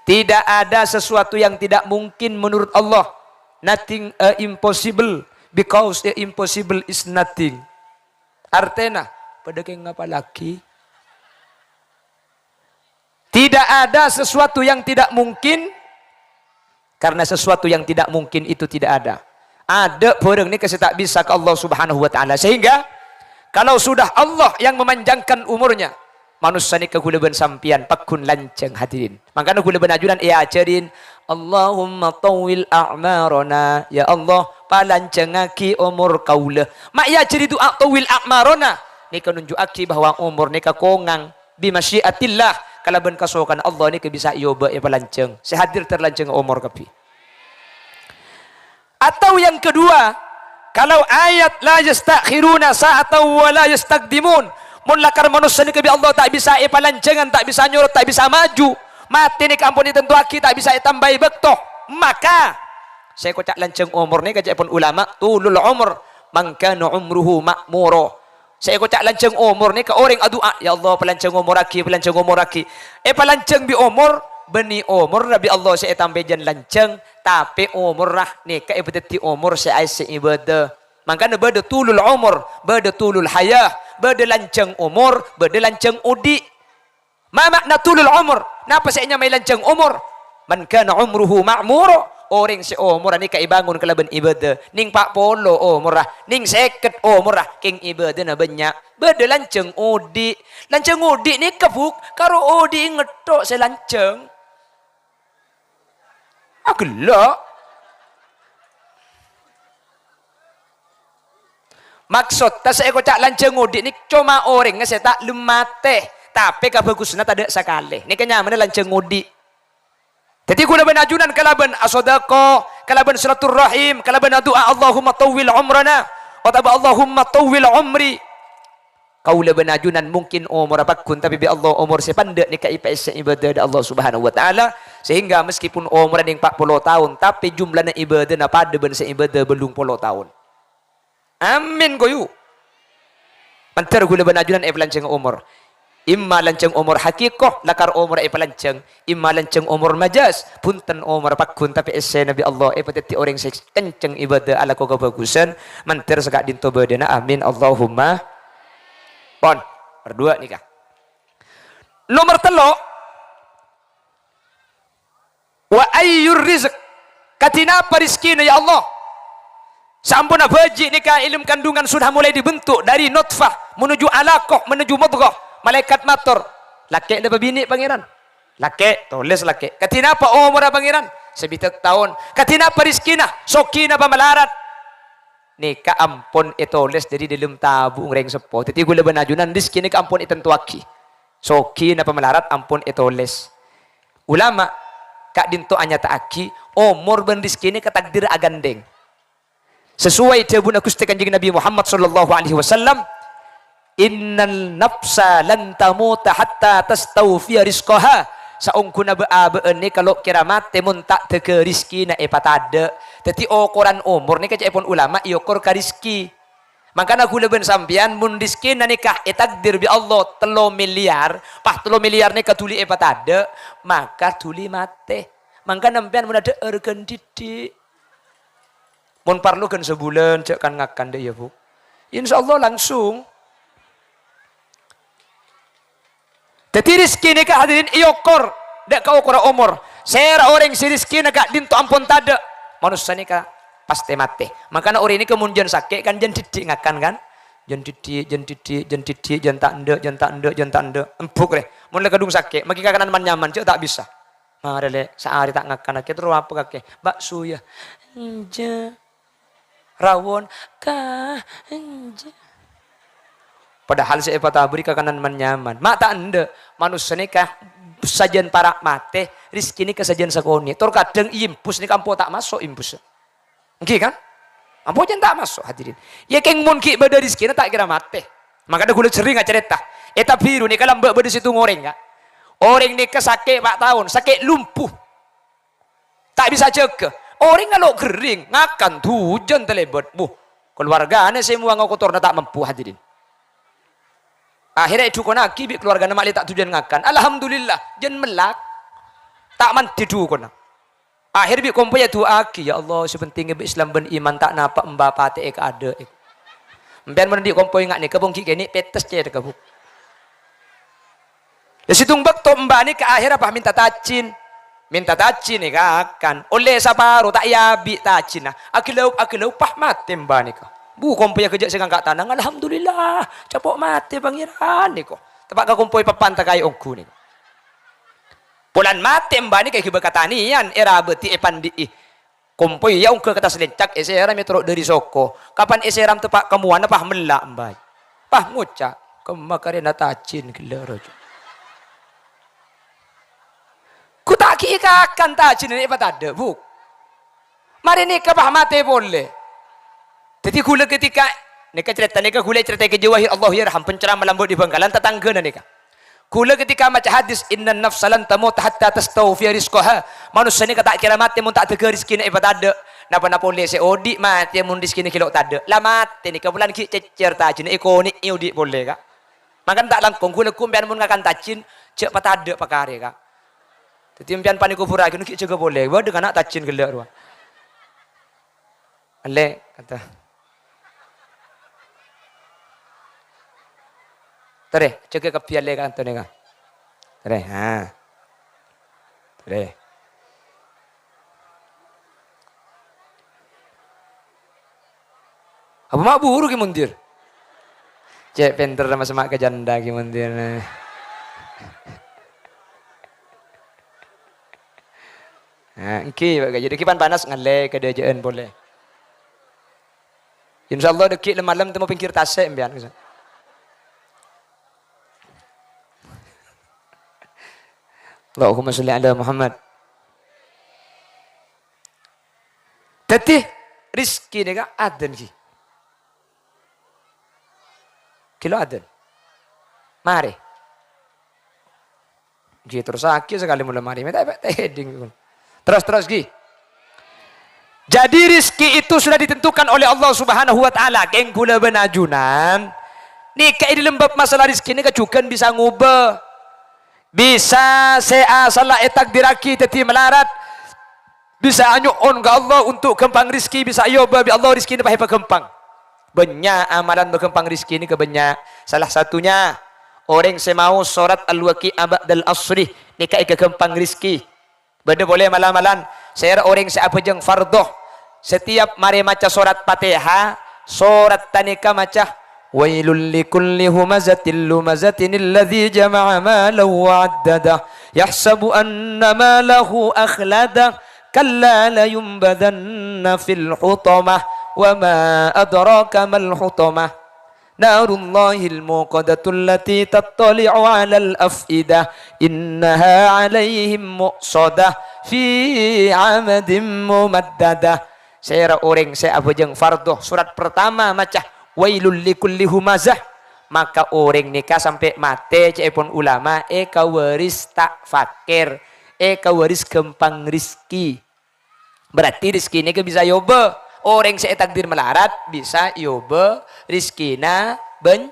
Tidak ada sesuatu yang tidak mungkin menurut Allah. Nothing, eh, impossible, because, eh, impossible is nothing. Artèna, padâ kèng ngapallaghi? Tidak ada sesuatu yang tidak mungkin, karena sesuatu yang tidak mungkin itu tidak ada. Adâ' bhârâng nèka sè ta' bisa ka Allah Subhanahu wa Ta'ala. Sehingga, kalau sudah Allah yang memanjangkan umurnya, manossa nèka ghulâ bân sampèyan pagghun lanjhâng, hadirin. Mangkana ghulâ bân ajunan èajhârin, "Allahumma tawwil a'marana." Ya Allah, palanjhângaghi omor kaulâ. Ma' èajhâri du'a "tawwil a'marana" nèka nunju'aghi bahwa omor nèka kongang. Bi masyiatillah, kalabân kasokanna Allah nèka bisa èobâ èpalanjhâng. Sè hadir terlanjhâng omor kabbhi. Atau yang kedua, kalau ayat "la yasta'khiruna sa'atan wa la yastaqdimun", mon lakar manossa nèka bi' Allah ta' bisa èpalanjhângan, ta' bisa nyorot, ta' bisa maju, matè nèka ampon ètantowaghi ta' bisa ètambâi bâkto, maka sè èkoca' lanjhâng omor nèka ca'èpon ulama, tulul umur, man kana umruhu ma'mura. Sè èkoca' lanjhâng omor nèka orèng adu'a, "Ya Allah, palanjhâng omorraghi, palanjhâng omorraghi." Èpalanjhâng bi' omor, bânnè omorra bi' Allah sè ètambâi jân lanjhâng, tapè omorra nèka èpadhâddhi omor sè aèssè ibâdâ. Mangkana bâdâ tulul omor, bâdâ tulul hayah, bâdâ lanjhâng omor, bâdâ lanjhâng odi'. Ma ma'na tulul umur? Napa sè ènyamaè lanjhâng omor? Man kana umruhu ma'mura, orèng sè omorra nèka èbângon kalabân ibâdâ, nèng pa' polo omorra, nèng sèket omorra, kèng ibâdâna bânnya', bâdâ lanjhâng odi'. Lanjhâng odi' nèka, Bu', karo odi' ngettok sè lanjhâng. Aghellâ'. Maksodda sè èkoca' lanjhâng odi' nèka coma orèngnga sè ta' lem matè, Tapè kabhâghusânna tadâ' sakalè. Nèka nyamana lanjhâng ngodhi'. Dhâddhi, kaulâ bân ajunan kalabân asodako, kalabân silaturrahim, kalabân adu'a, "Allahumma tawwil umrana," otabâ "Allahumma tawwil umri." Kaulâ bân ajunan mungkin omorra paggun, tapè bi' Allah omor sè pandâ' nèka èpaèssè ibâdâ dâ' Allah Subhanahu wa Ta'ala, sehingga meskipun omorra nèng empat puluh taon, tapè jumlana ibâdâna padâ bân sè ibâdâ bâllung polo taon. Amin, koyu. Mandhâr kaulâ bân ajunan èpalanjhângnga omor. Imma lanjhâng omor hakiko, lakar omor èpalanjhâng. Imma lanjhâng omor majas, bhunten omor paggun, tapè èssèna bi' Allah èpadhâddhi orèng sè kenceng ibâdâ alako kabhâghusân, mandhâr saka'dinto bâdâna. Amin, Allahumma. Pon, bâdâ duwâ' nèka. Nomer tello', "Wa ayyur rizq?" Kadhi napa rizkina, ya Allah? Saamponna bhâji' nèka è dâlem kandungan sudha molaè dibentuk, dâri nutfah, menuju alaqah, menuju mudghah. Malaèkat mator, "Lakè' napa binè', Pangèran?" "Lakè'." "Tolès lakè'." "Kadhi napa omorra, Pangèran?" "Sabidhâk taon." "Kadhi napa rizkina? Soghi napa malarat?" Nèka ampon ètolès dâri dâlem tabu'na orèng seppo. Dhâddhi, kaulâ bân ajunan rizki nèka ampon ètantowaghi. Soghi napa malarat ampon ètolès. Ulama ka'dinto anyata'aghi, omor bân rizki nèka takdir aghândhèng. Sesuai dhâbuna Ghustè Kanjeng Nabi Muhammad sallallahu alaihi wasallam, "Innan nafsa lan tamuta hatta tastawfiya rizqaha." Saongghuna bâ'-abâ'ân nèka lo' kèra matè mon ta' dâgâ rizkina èpatadâ'. Dhâddhi, okoran omor nèka ca'èpon ulama èokor ka rizki. Mangkana kaulâ bân sampèyan, mon rizkina nèka ètakdir bi' Allah tello miliar, pas tello miliar nèka dhuli èpatadâ', maka dhuli matè. Mangkana sampèyan mon adhâ'âr ghân dhiddhi'. Mon parlo ghân sabulân, jhâ' kan-ngakan dâ' iyâ, Bu. Insyaallah langsung. Dhâddhi, rizki nèka, hadirin, èokor dâ' ka okorra omor. Sèra orèng sè rizkina ka'dinto ampon tadâ', manossa nèka pastè matè. Mangkana orèng nèka mon jân sakè' kan jân dhiddhi' ngakan, kan? Jân dhiddhi', jân dhiddhi', jân dhiddhi', jân ta' endâ', jân ta' endâ', jân ta' endâ'. Embuk rè. Mon la kadhung sakè', maghi kakanan man-nyaman, jhâ' ta' bisa. Marè, Lè', saarè ta' ngakan, kakè terro apa, kakè? Bakso, yâ? Enjâ'. Rawon, ka, enjâ'. Padahal sè èpatabâri kakanan man-nyaman. Ma' ta' endâ', manossa nèka sajân para' matè, rizki nèka sajân sakonè'. Tor kadhâng impus nèka ampo ta' maso' impus. Èngghi, kan? Ampo jân ta' maso', hadirin. Yâ, kèng mon ghi' bâdâ rizkina ta' kèra matè. Mangkana kaulâ serrèng acarèta. È Tabiru nèka lambâ' bâdâ sèttong orèng, Ka'. Orèng nèka sakè' pa' taon, sakè' lumpuh. Ta' bisa jâgâ. Orèngnga lo' ghering, ngakan, dhujân talèbât. Buh, kaluwargana sè mowa ngokotorna ta' mampu, hadirin. Akhèrra èdhukonnaghi bi' kaluwargana, ma' lè ta' dhujân ngakan. Alhamdulillah, jân mellak. Ta' mandhi dhukonna. Akhèr bi' kompoyya du'aaghi, "Ya Allah, sè penting èbâ Islam bân iman, ta' napa' emba patè'è kaadâ'." Sampèyan mon andi' kompoy nga' nèka, pon ghi' kènè' pèttes cèthagghâ, Bu. Lha, sèttong bâkto emba nèka akhèrra pas mènta tajin. Mènta tajin nèka akan. Ollè saparo, ta' èabi' tajinna. Aghâlâup, aghâlâup, pas matè emba nèka. Bu, kompoyya ghâjâ' sè ngangka' tanang, "Alhamdulillah, capo' matè Pangèran," nèko. Teppa' ka kompoy papan takaè ongghu nèko. Polana matè emba nèka èghibâ ka tanèyan, èrabâdhi èpandi'i. Kompoy yâ ongghâ ka attas lèncak, èsèram ètoro' dâri soko. Kapan èsèram teppa' ka mowana pas mella' emba. Pas ngoca', "Kemma karèna tajin ghellâ' rojo." Ghu ta' ghi' èkakan tajinna nè' èpatadâ', Bu. Marè nèka pas matè polè. Dhâddhi ghulâ ketika, nèka carèta nèka ghulâ ècarèta'aghi Jawahir Allah Yarham, penceramah lambâ' di Bangkalan, tatangghâna nèka. Ghulâ ketika maca hadis, "Innan nafsa lan tamuta hatta tastawfiya rizqaha." Manossa nèka ta' kèra matè mon ta' dâgâ rizkina èpatadâ'. Napa-napa polè sè odi' matè mon rizkina ghi' lo' tadâ'. La matè nèka polana ghi' cèccèr tajinna èkonè'è odi' polè, Ka'. Mangkana ta' langkong, ghulâ sampèyan mon ngakan tajin, jhâ' patadâ' pakarè, Ka'. Dhâddhi sampèyan panèka bhurâ ghi' jâgâ polè. Bâdâ kana' tajin ghellâ' rowa. Allè, kata. Torè, jâgâ kabbhi allè kantona, Ka'. Torè, ha. Torè. Apa ma' buru Ki Mundir? Cè' pènter ma' sema' ka janda Ki Mundir. Nah, èngghi, Pak Gajah. Dhâggi' pan panas ngallè ka dâjâ'ân polè. Insyaallah dhâggi' lem-malem tèmo pèngghir tasè' sampèyan. Dhâggi' Allahumma sholli ala Muhammad. Dhâddhi, rejhekkè nèka aḍâ', ghi. Ghi lo aḍâ'. Marè. Ghi, terrossaghi sakalè mola marè. Mè' ta' èdhing. Terros, terros, ghi. Jadi, rizki itu sudah ditentukan oleh Allah Subhanahu wa Ta'ala. Kèng kaulâ bân ajunan, nèka è ḍâlem bab masalah rizki nèka jhughân bisa ngobâ. Bisa sè asalla ètakdirraghi dhâddhi malarat. Bisa anyo'on ka Allah untuk ghâmpang rizki, bisa èobâ bi' Allah rizkina pas èpaghâmpang. Bânnya' amalan maghâmpang rizki nèka bânnya'. Salah satunya, orèng sè maos sorat Al-Waqi'ah ba'dal asri, nèka èkaghâmpang rizki. Bâḍâ polè mala-malan, sèra orèng sè abhâjâng fardhu, setiap marè maca sorat Fatihah, sorat ghânèka maca, "Wailul likulli humazatil lumazatin alladzi jama'a malan wa 'addadah, yahsabu anna malahu akhladah, kalla layunbadzanna fil hutamah, wa ma adraka mal hutamah." Narullahil muqadatul lati tattali'u 'alal af'idah, innaha 'alaihim mu'sadah, fi 'amadin mumaddadah. Sèra orèng sè abhâjâng fardhu, sorat pertama maca, "Wailul likulli humazah," maka orèng nèka sampè' matè, ca'èpon ulama, èkawaris ta' fakir, èkawaris ghâmpang rizki. Berarti rizki nèka bisa èobâ. Orèng sè ètakdir malarat bisa èobâ rizkina bân-,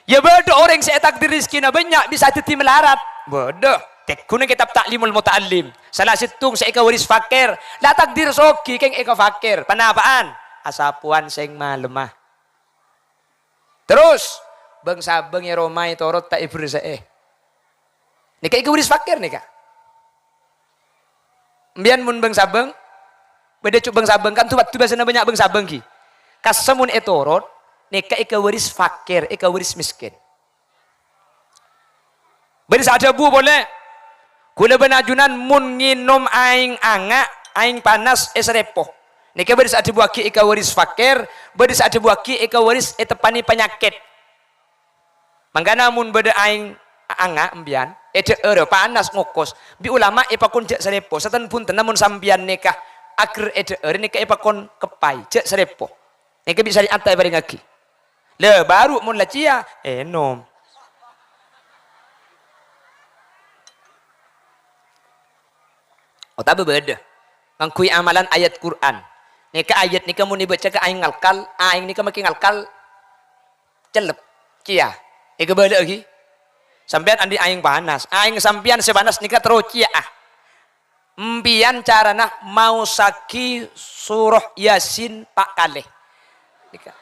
ya bâḍâ orèng sè ètakdir rizkina bânnya' bisa dhâddhi malarat. Bâḍâ. Tèngghu neng kètab Ta'limul Muta'allim. Sala sèttong sè èkawaris fakir. La takdir soghi kèng èkafakir. Panapa'an? Asapowan sèng malemma. Terros, bâng-sabâng è roma ètorot ta' èberse'è. Nèka èkawaris fakir nèka. Embiyân mon bâng-sabâng, bâḍâ cu' bâng-sabâng, kan tu-, tu bâsana bânnya' bâng-sabâng, ghi. Kassa mon ètorot, nèka èkawaris fakir, èkawaris mèskèn. Bâḍâ sè adhâbu polè, "Kaulâ bân ajunan mon ngènom aèng anga', aèng panas è Sarèpo." Nèka bâḍâ sè adhâbuwâghi èkawaris fakir, bâḍâ sè adhâbuwâghi èkawaris èteppanè panyakèt. Mangkana mon bâḍâ aèng anga' embiyân, è ḍhâ'ârâ panas ngokos, bi' ulama èpakon jhâ' Sarèpo. Satèn-bhuntenna mon sampèyan nèka ager è ḍhâ'ârâ nèka èpakon keppay, jhâ' Sarèpo. Nèka bi' sarè'atta èparèngaghi. La, bhuru mon la cèya, ènom. Otabâ bâḍâ, ngangghuy amalan ayat Qur'an. Nèka ayat nèka mon èbâca ka aèng ngalkal, aèng nèka makè ngalkal cellep, cèya. Èkabâlâ'âghi. Sampèyan anḍi' aèng panas, aèng sampèyan sè panas nèka terro cèya'a. Empèyan carana maossaghi surah Yasin pa' kalè. Nèka.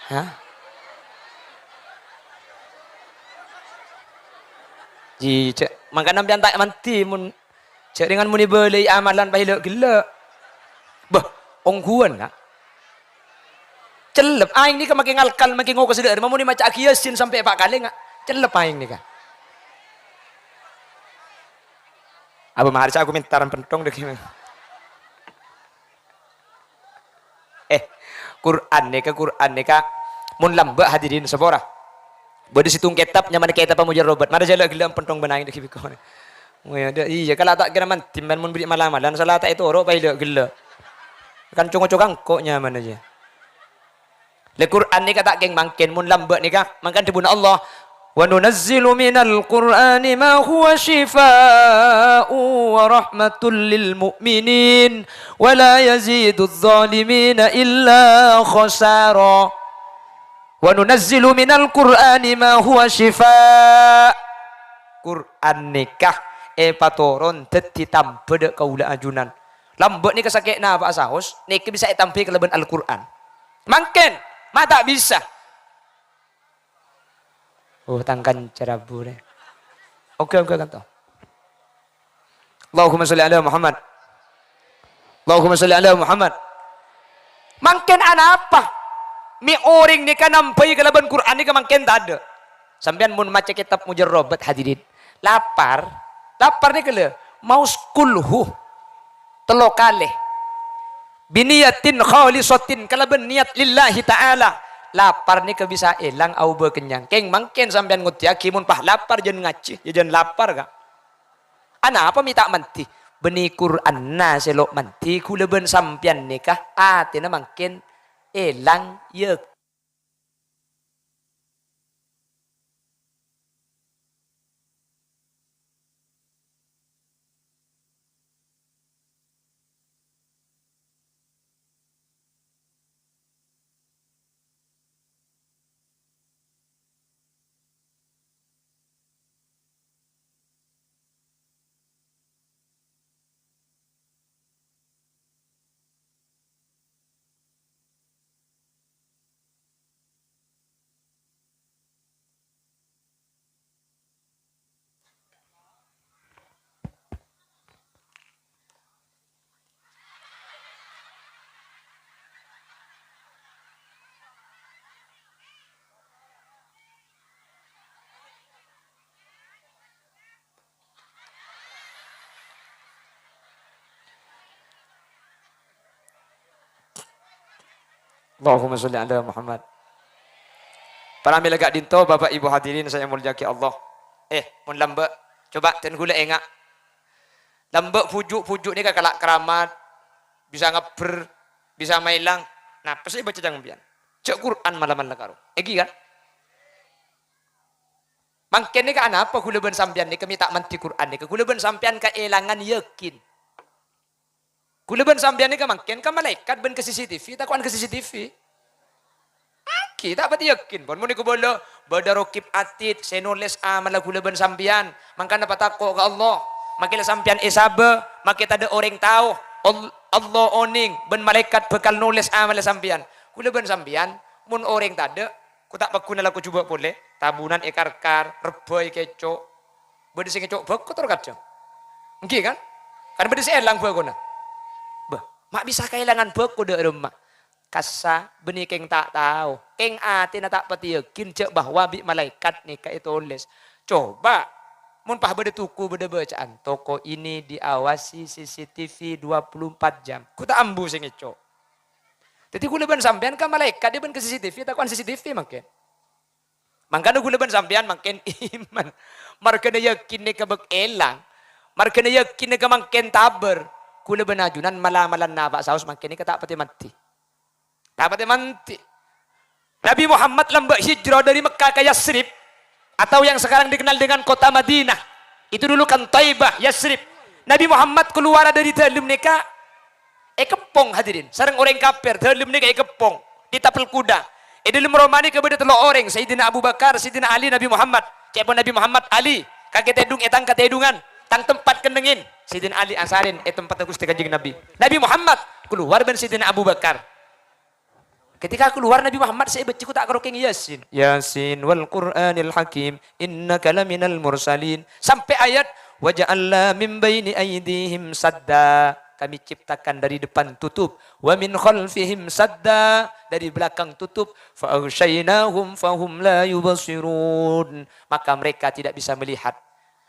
Hah? Ji, cè', mangkana empèyan ta' mandhi mon jhâ' rèngan mon èbâlâi amalan pas èlâ'-ghellâ'. Bâh, ongghuwân, Ka'. Cellep, aèng nèka makè ngalkal, makè ngokos ḍâ'âr, mamon èmaca'aghi Yasin sampè' pa' kalè, nga'. Cellep aèng nèka. Apa marè sè aku mentaran pentong ḍâggi'. Eh, Qur'an nèka, Qur'an nèka, mon lambâ' hadirin sapora. Bâḍâ sèttong kètab nyamana Kètab Mujarrabat. Marè jhâ' la ghellâ' pentong bân aèng ḍâggi' bhikona. Ngoyâ, ḍâ-, iyâ, kala ta' kèra mandhi, mon bâḍâ mala-malan, sala ta' ètoro' pas èlâ' ghellâ'. Kan co-ngoco kangko' nyamana jâ. La Qur'an nèka ta' kèng mangkèn, mon lambâ' nèka, mangkana dhâbuna Allah, "Wa nunazzilu minal Qur'ani ma huwa syifa'un wa rahmatul lil mu'minin, wa la yazidudz zalimina illa khasara." "Wa nunazzilu minal Qur'ani ma huwa syifa." Qur'an nèka èpatoron dhâddhi tamba ḍâ' kaulâ ajunan. Lambâ' nèka sakè' napa'a saos, nèka bisa ètambâi kalabân Al-Qur'an. Mangkèn, ma' ta' bisa. Oh, tang kanca rabu rè. Oke, oke, kanto. Allahumma sholli ala Muhammad. Allahumma sholli ala Muhammad. Mangkèn anapa? Mè' orèng nèka nambâi kalabân Qur'an nèka mangkèn taḍâ'. Sampèyan mon maca kètab Mujarrabat, hadirin. Lapar, lapar nèka lho, maos kulhu tello kalè. "Biniyatin khalishatin," kalabân niyat lillahi ta'ala. Lapar nèka bisa èlang aobâ kennyang. Kèng mangkèn sampèyan ngoddhiyaghi mon pas lapar jân ngajhi, ya jân lapar, Ka'. Anapa mè' ta' mandhi? Bânnè Qur'anna sè lo' mandhi, ghulâ bân sampèyan nèka atèna mangkèn èlang, ya. Allahumma sholli ala Muhammad. Pramila ka'dinto, Bapak Ibu hadirin sè èmoljâ'aghi Allah. Eh, mon lambâ', coba dhân ghulâ enga'. Lambâ' bhuju'-bhuju' nèka kala' keramat, bisa ngabbher, bisa maèlang. Napa sè èbâca sampèyan? Jhâ' Qur'an mala-mala karo. Èngghi, kan? Mangkèn nèka anapa ghulâ bân sampèyan nèka mè' ta' mandhi Qur'an nèka? Ghulâ bân sampèyan kaèlangan yakin. Ghulâ bân sampèyan nèka mangkèn ka malaèkat bân ka C C T V, tako'an ka C C T V. Èngghi, ta' patè yakin. Pon mon nèko bâdâ, bâdâ Rokib Atid sè nolès amalla ghulâ bân sampèyan, mangkana patako' ka Allah. Makkè la sampèyan èsabâ, makkè tadâ' orèng tao. All-, Allah onèng bân malaèkat bhâkal nolès amalla sampèyan. Ghulâ bân sampèyan, mon orèng tadâ', Ko' ta' pagghuna lako jhubâ' polè, tabunan èkarkar, rebbhâ èkèco'. Bâdâ sè ngèco' bhâko tor kadhâng. Èngghi, kan? Kan bâdâ sè èlang bhâkona. Bâh, ma' bisa kaèlangan bhâko dâ' remma. Kassa', bânnè kèng ta' tao. Kèng atèna ta' patè yakin jhâ' bahwa bi' malaèkat nèka ètolès. Coba, mon pas bâdâ toko bâdâ bâcaan, "Toko ini diawasi C C T V dua puluh empat jam." Ko' ta' ambu sè ngèco'. Dhâddhi ghulâ bân sampèyan ka malaèkat, bân ka C C T V, tako'an C C T V mangkèn. Mangkana ghulâ bân sampèyan mangkèn iman. Marghâna yakin nèka bâk èlang. Marghâna yakin nèka mangkèn tabâr. Ghulâ bân ajunan mala-mala napa' saos mangkèn nèka ta' patè mandhi. Ta' patè mandhi. Nabi Muhammad lambâ' hijrah dari Mekkah ke Yasrib, atau yang sekarang dikenal dengan kota Madinah. Itu dulu kan Thaibah, Yasrib. Nabi Muhammad kalowara dâri dâlem nèka èkeppong, hadirin, sareng orèng kafir. Dâlem nèka èkeppong, ditapel kuda. È dâlem roma nèka bâdâ tello' orèng, Sayyidina Abu Bakar, Sayyidina Ali, Nabi Muhammad. Ca'èpon Nabi Muhammad, "Ali, kakè tèdung è tang katèdungan, tang tempat kennengngen." Sayyidina Ali asarèn è tempatta Ghustè Kanjeng Nabi. Nabi Muhammad kalowar bân Sayyidina Abu Bakar. Ketika kalowar Nabi Muhammad sè èbâca ko' ta' karo kèng Yasin. "Yasin wal Qur'anil Hakim, innaka laminal mursalin." Sampè' ayat, "Wa ja'alna min baini aidihim sadda." Kami ciptakan dari depan tutup. "Wa min khalfihim sadda." Dari belakang tutup. "Fa aghsyaynahum fahum la yubsirun." Maka mereka tidak bisa melihat.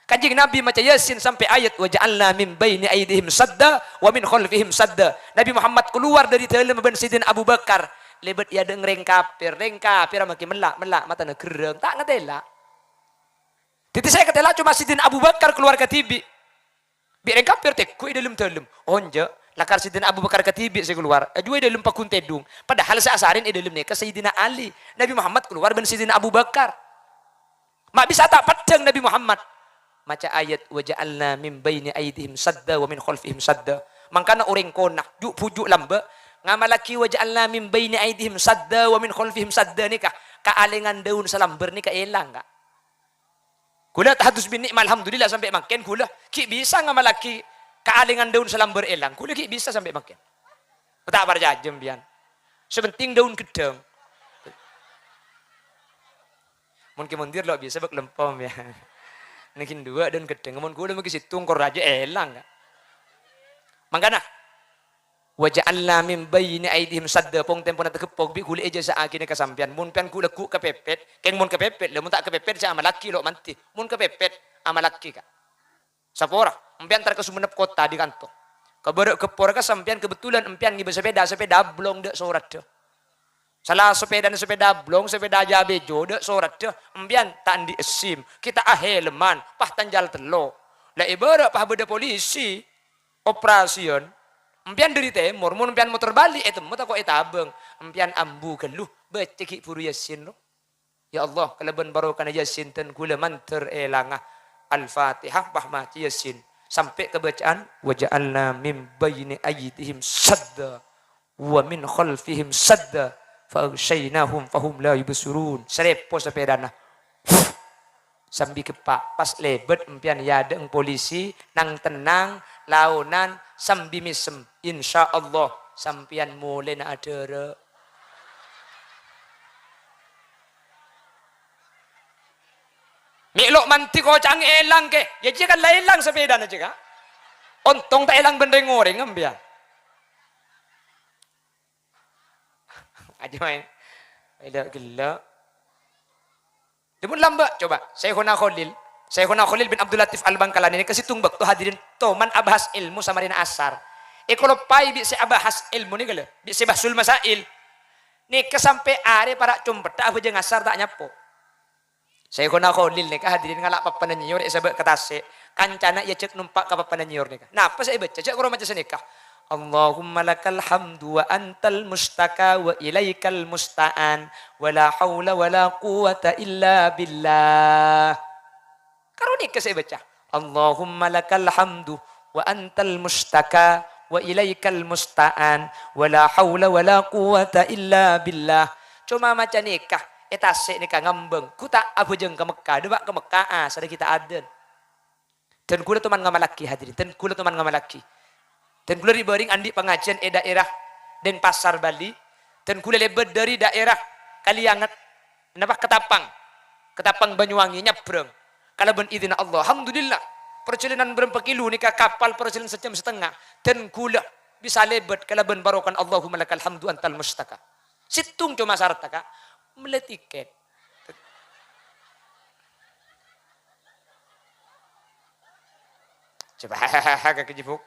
Kanjeng Nabi maca Yasin sampè' ayat, "Wa ja'alna min baini aidihim sadda wa min khalfihim sadda." Nabi Muhammad kalowar dâri dâlem bân Sayyidina Abu Bakar. Lèbât è adâ'na rèng kafir. Rèng kafir makkè mella'-mella' matana gherrâng. Ta' ngatèla'. Dhâddhi sè èkatèla' coma Sayyidina Abu Bakar kalowar kadhibi'. Bi' rèng kafir tèngghu è dâlem-dâlem. Oh, enjâ', lakar Sayyidina Abu Bakar kadhibi' sè kalowar. Ajuwâ è dâlem pagghun tèdung. Padahal sè asarèn è dâlem nèka Sayyidina Ali. Nabi Muhammad kalowar bân Sayyidina Abu Bakar. Ma' bisa ta' peddhâng Nabi Muhammad maca ayat, "Wa ja'alna min baini aidihim sadda wa min khalfihim sadda." Mangkana orèng kona, ju'-bhuju' lambâ', ngamallaghi "Wa ja'alna min baini aidihim sadda wa min khalfihim sadda" nèka, kaalèngan dâun salambâr nèka èlang, Ka'. Ghulâ tahadus bi' ni'ma, alhamdulillah, sampè' mangkèn ghulâ ghi' bisa ngamallaghi kaalèngan dâun salambâr èlang. Ghulâ ghi' bisa sampè' mangkèn. Ta' parcajâ sampèyan. Sè pentèng dâun ghedhâng. Mon kè mondir lo' bisa bâk lempom, ya. Nèng ghun duwâ' dâun ghedhâng. Mon ghulâ mangkè sèttong kor rajâ èlang, Ka'. Mangkana, "Wa ja'alna min baini aidihim sadda," pong tempona tageppok bi' ghulâ èjhâsa'aghi nèka sampèyan. Mon pèyan ghu-, lagghu' kapèpèt, kèng mon kapèpèt, la mon ta' kapèpèt, jhâ' amallaghi lo' mandhi. Mon kapèpèt, amallaghi, Ka'. Sapora, empèyan entar ka Sumenep kota dâri kanto. Ka bârâ' geppor ka sampèyan kebetulan empèyan ngibâ sapèda, sapèda ablong dâ' soradda. Sala sapèdana sapèda blong, sapèda jabèjo, dâ' soradda, empèyan ta' andi' SIM, ghi' ta' ahèlman, pas tanjhâl tello'. La èbârâ' pas bâdâ polisi, operasian, empèyan dâri tèmor, mon empèyan motor bali' ètemmo tako' ètabâng, empèyan ambu ghâllu, bâca ghi' bhuru Yasin, ro. Ya Allah, kalabân barokana Yasin dân ghulâ mandhâr èlanga. Al-Fatihah, pas maca Yasin. Sampè' ka bâcaan, "Wa ja'alna min baini aidihim sadda, wa min khalfihim sadda, fa aghsyaynahum fahum la yubsirun." Sarepo sapèdana. Sambi geppa', pas lèbât empèyan è adâ'na polisi, nang-tennang, laonan, sambi mèsem. Insyaallah, sampèyan molèna adhârâ. Mè' lo' mandhi koca'na èlang, Kè. Ya, jiyâ kan la èlang sapèdana, jiyâ, Ka'. Ontong ta' èlang bân rèng-orèng, empèyan. Aja maèn. Ella gella. Dâ' mon lambâ', coba. Syaikhona Kholil. Syaikhona Kholil bin Abdul Latif Al-Bangkalani nèka sèttong bâkto hadirin toman abahas èlmo samarèna asar. Èkaloppaè bi' sè abahas èlmo nèka, lho. Bi' sè bahsul masail. Nèka sampè' arè para' competta abhâjâng asar ta' nyapo. Syaikhona Kholil nèka hadirin ngala' pappana nyèyor èsabâ' ka tasè'. Kancana èajhâk nompa' ka pappana nyèyor nèka. Napa sè èbâca? Jhâ' koro maca sanèka. "Allahumma lakal hamdu wa antal mustaka wa ilaikal musta'an. Wa la haula wa la quwwata illa billah." Karo nèka sè èbâca. "Allahumma lakal hamdu wa antal mustaka wa ilaikal musta'an, wa la haula wa la quwwata illa billah." Coma maca nèka, è tasè' nèka ngambâng, ghu ta' abhâjâng ka Mekka, dâpa' ka Mekka, ah, sarè ghi' ta' adân. Dân ghulâ toman ngamallaghi, hadirin, dân ghulâ toman ngamallaghi. Dân ghulâ rè-bârèng andi' pangajiyân è dhaèra Denpasar, Bali. Dân ghulâ lèbât dhâri dhaèra Kalianget. Napa Ketapang? Ketapang Banyuwangi nyabbrâng. Kalabân idinna Allah. Alhamdulillah. Parjhâlânan bârâmpa kilo nèka kapal parjhâlânan sajhâm satengnga. Dân ghulâ bisa lèbât kalabân barokana Allahumma lakal hamdu antal mustaka. Sèttong coma sarat, Ka'. Mellè tikèt. Coba, kakè jibuk.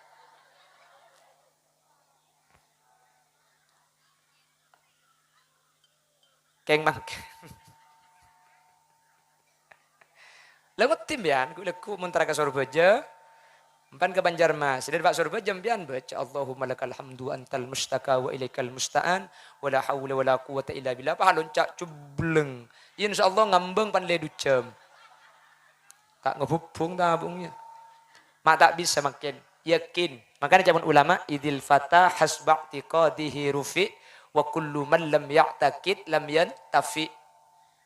Kèng mangkèn. La ngoddi sampèyan, ghu-, lagghu' mon tara ka Sorbhâjâ, empan ka Banjarmasin. Dâri Pa' Sorbhâjâ sampèyan bâca, "Allahumma lakal hamdu antal mustaka wa ilaikal musta'an, wa la haula wa la quwwata illa billah." Pas lonca' cubbleng. Insyaallah ngambâng pan lè du jam. Ta' ngabhubhung tabung, ya. Ma' ta' bisa mangkèn. Yakin. Mangkana ca'èpon ulama, "Idzil fata hasba i'tiqadihi rufi', wa kullu man lam ya'taqid lam yantafi'."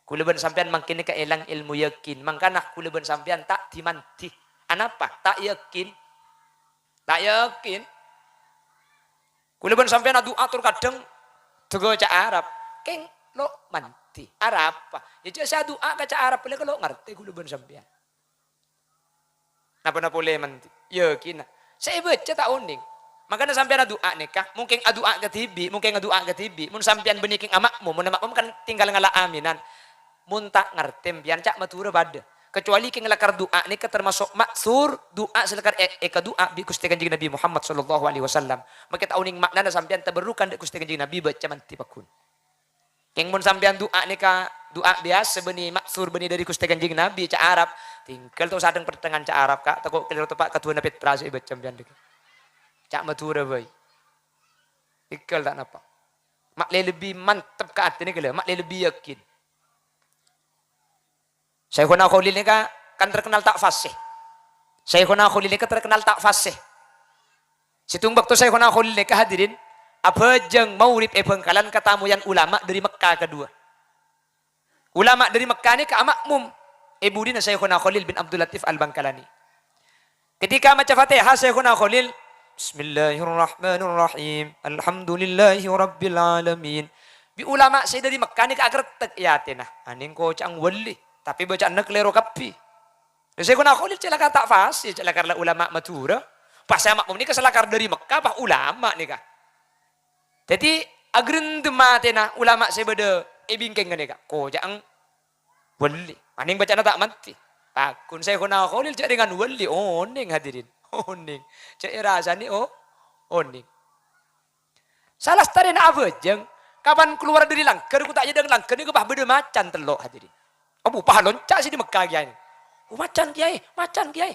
Ghulâ bân sampèyan mangkèn nèka èlang èlmo yakin. Mangkana ghulâ bân sampèyan ta' di-mandi. Anapa? Ta' yakin. Ta' yakin. Ghulâ bân sampèyan adu'a tor kadhâng dâgâ ca' Arab. Kèng lo' mandi. Arapa? Ya, jhâ' sè adu'a ka ca' Arab polè lo' ngartè ghulâ bân sampèyan. Napa-napa polè mandi. Yakinna. Sè èbâca ta' onèng. Mangkana sampèyan adu'a nèka, mungkin adu'a kadhibi', mungkin adu'a kadhibi'. Mon sampèyan bânnè kèng ama'mum, mon ama'mum kan tinggal ngala' aminan. Mon ta' ngartè sampèyan, ca' Madhurâ padâ. Kecuali kèng lakar du'a nèka termasuk ma'tsur, du'a sè lakar è-, èkadu'a bi' Ghustè Kanjeng Nabi Muhammad sallallahu alaihi wasallam. Makè ta' onèng ma'nana sampèyan tabarrukan dâ' Ghustè Kanjeng Nabi bâca mandi pagghun. Kèng mon sampèyan du'a nèka du'a biyasa bânnè ma'tsur bânnè dâri Ghustè Kanjeng Nabi ca' Arab, tinggal to sadheng peddhengngan ca' Arab, Ka', tako' kalèro teppa' kaduwâna pètra sè èbâca sampèyan nèka. Ca' Madhurâ bhâi. Tinggal ta' napa. Ma' lè lebbi mantep ka atè nèka lho, ma' lè lebbi yakin. Syaikhona Kholil nèka kan terkenal ta' fasih. Syaikhona Kholil nèka terkenal ta' fasih. Sèttong bâkto Syaikhona Kholil nèka, hadirin, abhâjâng maghrib è Bangkalan katamoyan ulama dâri Mekka kaduwâ. Ulama dâri Mekka nèka ama'mum è budina Syaikhona Kholil bin Abdul Latif Al-Bangkalani. Ketika maca Fatihah, Syaikhona Kholil, "Bismillahirrahmanirrahim. Alhamdulillahirabbil alamin." Bi' ulama sè dâri Mekka nèka akrettek è atèna. Anèng koca'na wali, tapè bâca'anna kalèro kabbhi. Syaikhona Kholil cè' lakar ta' fasih, cè' lakar la ulama Madhurâ. Pas sè ama'mum nèka sè lakar dâri Mekka, pas ulama nèka. Dhâddhi, agrendem atèna ulama sè bâdâ è bingkèngnga nèka. Koca'na wali. Anèng bâca'anna ta' mandi. Pagghun Syaikhona Kholil jhâ' rèngan wali. Onèng, hadirin. Onèng. Jhâ' èrasani, o-, onèng. Salastarèna abhâjâng, Kapan kalowar dâri langghâr, ghu ta' è adâ'na langghâr nèko pas bâdâ macan tello', hadirin. Abu, pas lonca' sè è Mekkah, Kèyaè. "Oh, macan, Kèyaè, macan, Kèyaè."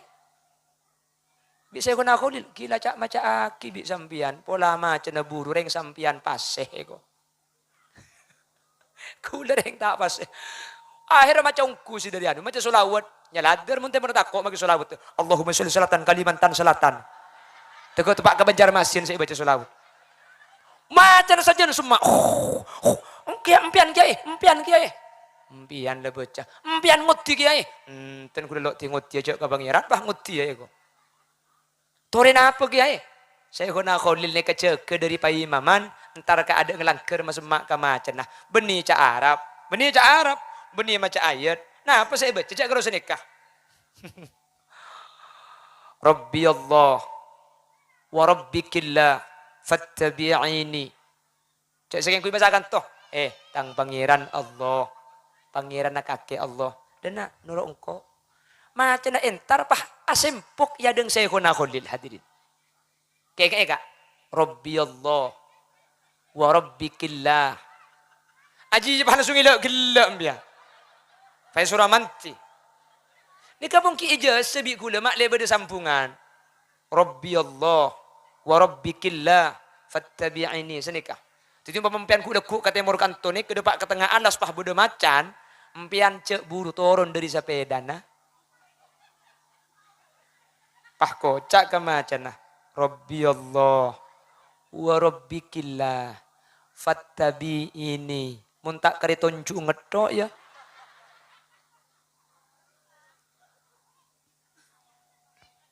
Bi' Syaikhona Kholil, "Ghilâ ca'-maca'aghi bi' sampèyan, pola macanna buru rèng sampèyan pasè, èko." Kaulâ rèng ta' pasè. Akhèrra maca ongghu sè dâri anu, maca sholawat. Nyaladdhâr mon tèmor tako' maca sholawat. "Allahumma sholli sholatan Kalimantan Selatan." Tako' teppa' ka Banjarmasin sè èbâca sholawat. Macana sajân semma'. "Kèyaè, empèyan, Kèyaè, empèyan, Kèyaè." "Empèyan la bâca." "Empèyan ngoddhi, Kèyaè." "Enten, kaulâ lo' dhi ngoddhi jhâ' ka Pangèran, pas ngoddhi, yâ, èko." "Torè napa, Kèyaè?" "Syaikhona Kholil nèka jâgâ dâri paimaman, entar ka adâ'na langghâr masemma' ka macanna. Bânnè ca' Arab, bânnè ca' Arab, bânnè maca ayat. Napa sè èbâca, jhâ' karo sanèka." "Rabbi Allah wa rabbikillah fattabi'ini." Jhâ' sakèng ghuy bhâsa kanto. "Eh, tang Pangèran Allah, Pangèranna kakè Allah. Dâna noro' engko'." Macana entar pas asempok è adâ'na Syaikhona Kholil, hadirin. Kèkè'è, Ka'. "Rabbi Allah wa rabbikillah." Ajiyâ pas langsung èlâ'-ghellâ' empèyan. Pas èsoro manti. Nèka mon ghi' èjâsa bi' kaulâ ma' lè bâdâ sambungan. "Rabbi Allah wa rabbikillah fattabi'ini." Sanèka. Dhâddhi, umpama empèyan ghu'-lagghu' ka tèmor kanto nèka, dâpa' ka tengnga alas pas bâdâ macan, empèyan jhâ' buru toron dâri sapèdana. Pas koca' ka macanna, "Rabbi Allah wa rabbikillah fattabi'ini." Mon ta' karè tonjhu' ngetthok, yâ.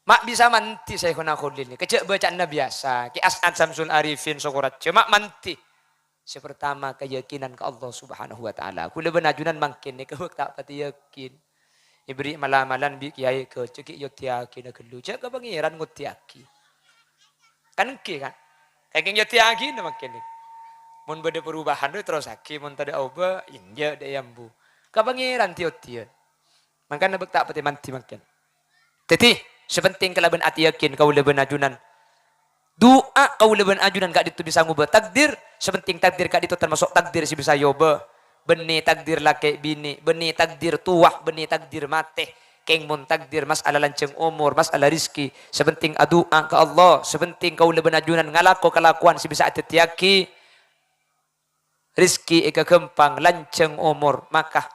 Ma' bisa manti Syaikhona Kholil nèka, jhâ' bâca'anna biyasa. Kè As'ad Samsul Arifin Sokoraja, ma' manti. Sè partama, kayakinan ka Allah Subhanahu wa Ta'ala. Kaulâ bân ajunan mangkèn nèka bâk ta' patè yakin. Èberri' mala-malan bi' kèyaè ghâjâ ghi' èoddhiyâghina ghâllu. Jhâ' ka Pangèran ngoddhiyâghi. Kan èngghi, kan? Kèngèng èoddhiyâghina mangkèn nèka. Mon bâdâ perubahan, terrossaghi. Mon tadâ' aobâ, enjâ' dâ' è ambu. Ka Pangèran dhiyâ-dhiyâ. Mangkana bâk ta' patè manti mangkèn. Dhâddhi, sè penting kalabân atè yakin kaulâ bân ajunan. Du'a kaulâ bân ajunan ka'dinto bisa ngobâ takdir, sè penting takdir ka'dinto tamaso' takdir sè bisa èobâ. Bânnè takdir lakè' binè', bânnè takdir towa, bânnè takdir matè. Kèng mon takdir mas'ala lanjhâng omor, mas'ala rizki, sè penting adu'a ka Allah, sè penting kaulâ bân ajunan ngalako kalakowan sè bisa adhâddhiyâghi rizki èkaghâmpang, lanjhâng omor, maka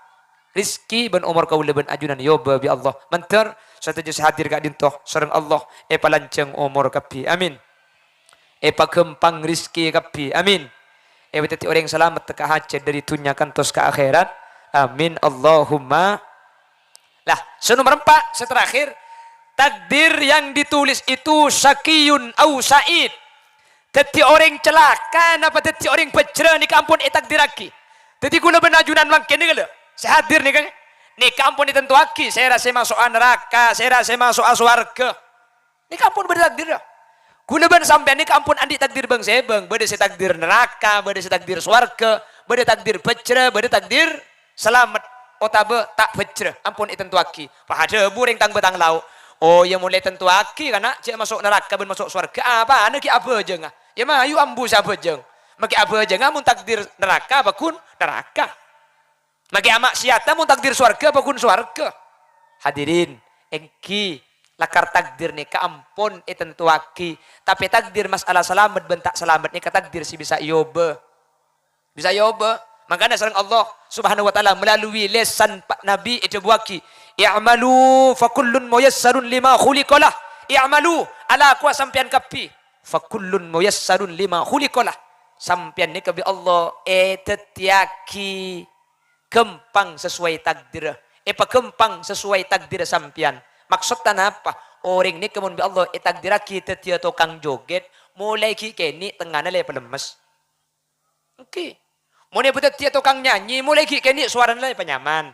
rizki bân omor kaulâ bân ajunan èobâ bi' Allah. Mandhâr sadhâjâ sè hadir ka'dinto sareng Allah èpalanjhâng omor kabbhi. Amin. Èpaghâmpang rizki kabbhi. Amin. Èpadhâddhi orèng salamet ka hajhât dâri dhunnya kantos ka akhèrat. Amin. Allahumma. Lah, sè nomer empa', sè terakhir, takdir yang ditulis itu syaqiyun au sa'id. Dhâddhi orèng calaka napa dhâddhi orèng bhâjrâ nèka ampon ètakdirraghi. Dhâddhi kaulâ bân ajunan mangkèn nèka lho, sè hadir nèka, nèka ampon ètantowaghi sèra sè maso'a naraka, sèra sè maso'a sowarghâ. Nèka ampon bâdâ takdirra. Kaulâ bân sampèyan nèka ampon andi' takdir bâng-sèbâng, bâdâ sè takdir naraka, bâdâ sè takdir sowarghâ, bâdâ takdir bhâjrâ, bâdâ takdir salamet otabâ ta' bhâjrâ, ampon ètantowaghi. Pas adhâbu orèng tang-bâtang lao', "Oh, iyâ, mon la ètantowaghi, kana', jhâ' maso' naraka bân maso' sowarghâ, apana ghi' abhâjângnga? Iyâ, mayu ambu sè abhâjâng. Maghi abhâjângnga mon takdir naraka, apa ghun naraka. Maghi ama'siyata mon takdir sowarghâ, apa ghun sowarghâ?" Hadirin, èngghi, lakar takdir nèka ampon ètantowaghi, tapè takdir mas'ala salamet bân ta' salamet nèka takdir sè bisa èobâ. Bisa èobâ. Mangkana sareng Allah Subhanahu wa Ta'ala melalui lèsan pa-, Nabi èdhâbuwâghi, "I'malu fa kullun muyassarun lima khuliqa lah." I'malu, alakowa sampèyan kabbhi. "Fa kullun muyassarun lima khuliqa lah." Sampèyan nèka bi' Allah èdhâddhiyâghi ghâmpang sesuai takdirra. Èpaghâmpang sesuai takdirra sampèyan. Maksodda napa? Orèng nèka mon bi' Allah ètakdirraghi dhâddhiyâ tokang jogèt, molaè ghi' kènè' tengngana la èpalemmes. Èngghi. Mon èpadhâddhiyâ tokang nyanyi, molaè ghi' kènè' sowarana la èpanyaman.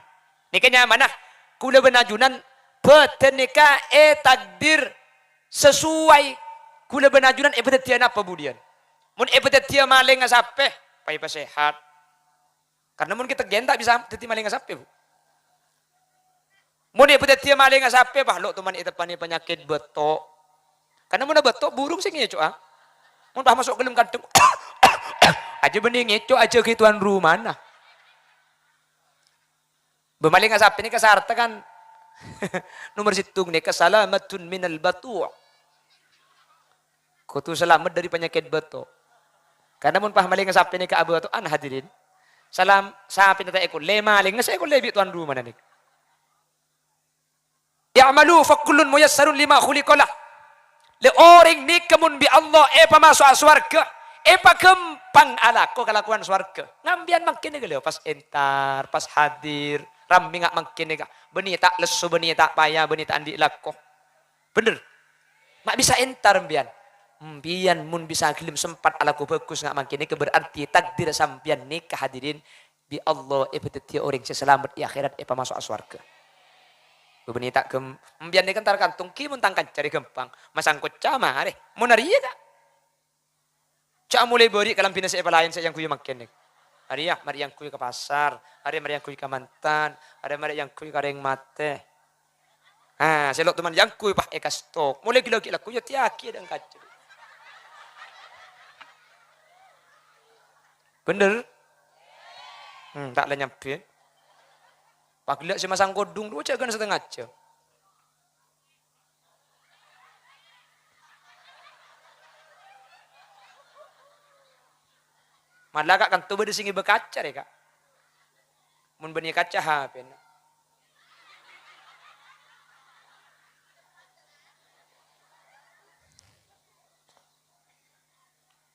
Nèka nyamana, kaulâ bân ajunan bhâdhân nèka ètakdir sesuai kaulâ bân ajunan èpadhâddhiyâ napa budiyân. Mon èpadhâddhiyâ malèngnga sapè, pas èpasèhat. Karna mon ghi' tegghâ ta' bisa dhâddhi malèngnga sapè, Bu. Mon èpadhâddhiyâ malèngnga sapè, pas lo' toman èteppanè panyakèt bâto'. Karna mon bâto' burung sè ngèco'a. Mon pas maso' ghâllem kandhâng, Ajâ bânnè ngèco' ajâgâ tuan rumana. Bâ malèngnga sapè nèka sarta kan nomer sèttong nèka salamatun minal batu'. Kodhu salamet dâri panyakèt bâto'. Karna mon pas malèngnga sapè nèka abâto'an, hadirin, salam-, sapèna ta' èkollè, malèngnga sè èkollè bi' tuan rumana nèka. "I'malu fa kullun muyassarun lima khuliqa lah." Lè orèng nèka mon bi' Allah èpamaso'a sowarghâ, èpaghâmpang alako kalakowan sowarghâ. Ngampèyan mangkèn nèka lho, pas entar, pas hadir, rammè nga' mangkèn nèka. Bânnè ta' lesso, bânnè ta' paya, bânnè ta' andi' lako. Bhender? Ma' bisa entar empèyan. Empèyan mon bisa ghellem sempat alako bhâghus nga' mangkèn nèka berarti takdir sampèyan nèka, hadirin, bi' Allah èpadhâddhiyâ orèng sè salamet è akhèrat, èpamaso'a sowarghâ. Bâbâna ta' ghâm-, empèyan nèka entar kantong ghi mon tang kanca rè ghâmpang. Masang koca marè. Mon arèya, Ka'? Jhâ' amolè bâri' kalambhina sè èpalaèn sè èangghuy mangkèn nèka. Arèya, marè èangghuy ka pasar. Arèya, marè èangghuy ka mantan. Arèya, marè èangghuy ka rèng matè. Ah, sè lo' toman èangghuy pas èkastok. Molè ghi-laghi' lako, yâ tèyaghi dâ' kanca. Bhender? Hmm, ta' la nyambit. Pagella' sè masang kodhung rowa jhâ' ghân satengnga jhâm. Mala Ka' kanto bâdâ sè ngibâ kaca rè, Ka'. Mon bânnè kaca, H P-na.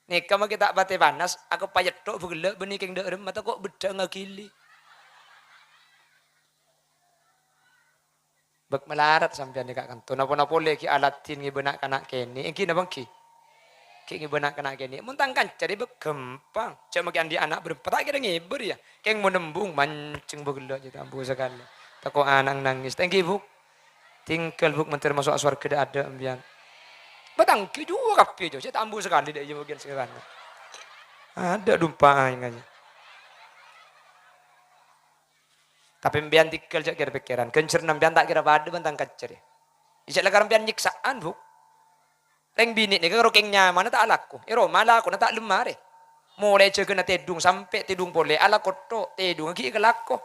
Nèka makè ta' patè panas, akeppa' yetthok bâ ghellâ' bânnè kèng dâ'remma tako' beddhâ ngagili. Bâk malarat sampèyan nèka kanto. Napa-napa polè ghi' aladhin ngibâ na'-kana' kènè'. Èngghi napa èngghi? Ghi' ngibâ na'-kana' kènè'. Mon tang kanca rè bâk ghâmpang. Jhâ' makè andi' ana' bârâmpa ta' kèra ngibâ rèya. Kèng mon embung mancèng bâ ghellâ' jhâ' ta' ambu sakalè. Tako' ana' nangès. Ta' èngghi, Bu'? Tinggal, Bu', mènter maso'a sowarghâ dâ'-adâ' empèyan. Bâ' ta' èngghi juwa kabbhi, Jo. Jhâ' ta' ambu sakalè dâ' iyâ bâgiyân sè kana'. Adâ' dumpa aèng aja. Tapè empèyan tinggal jhâ' kèr-pèkkèran. Ghânjhârânna empèyan ta' kèra padâ bân tang kanca rè. Jhâ' la karena empèyan nyèksa'an, Bu'. Rèng binè' nèka karo kèng nyamana ta' alako. È roma lakona ta' lem marè. Molaè jâgâna tèdung sampè' tèdung polè alako tho', tèdungnga ghi' èkalako.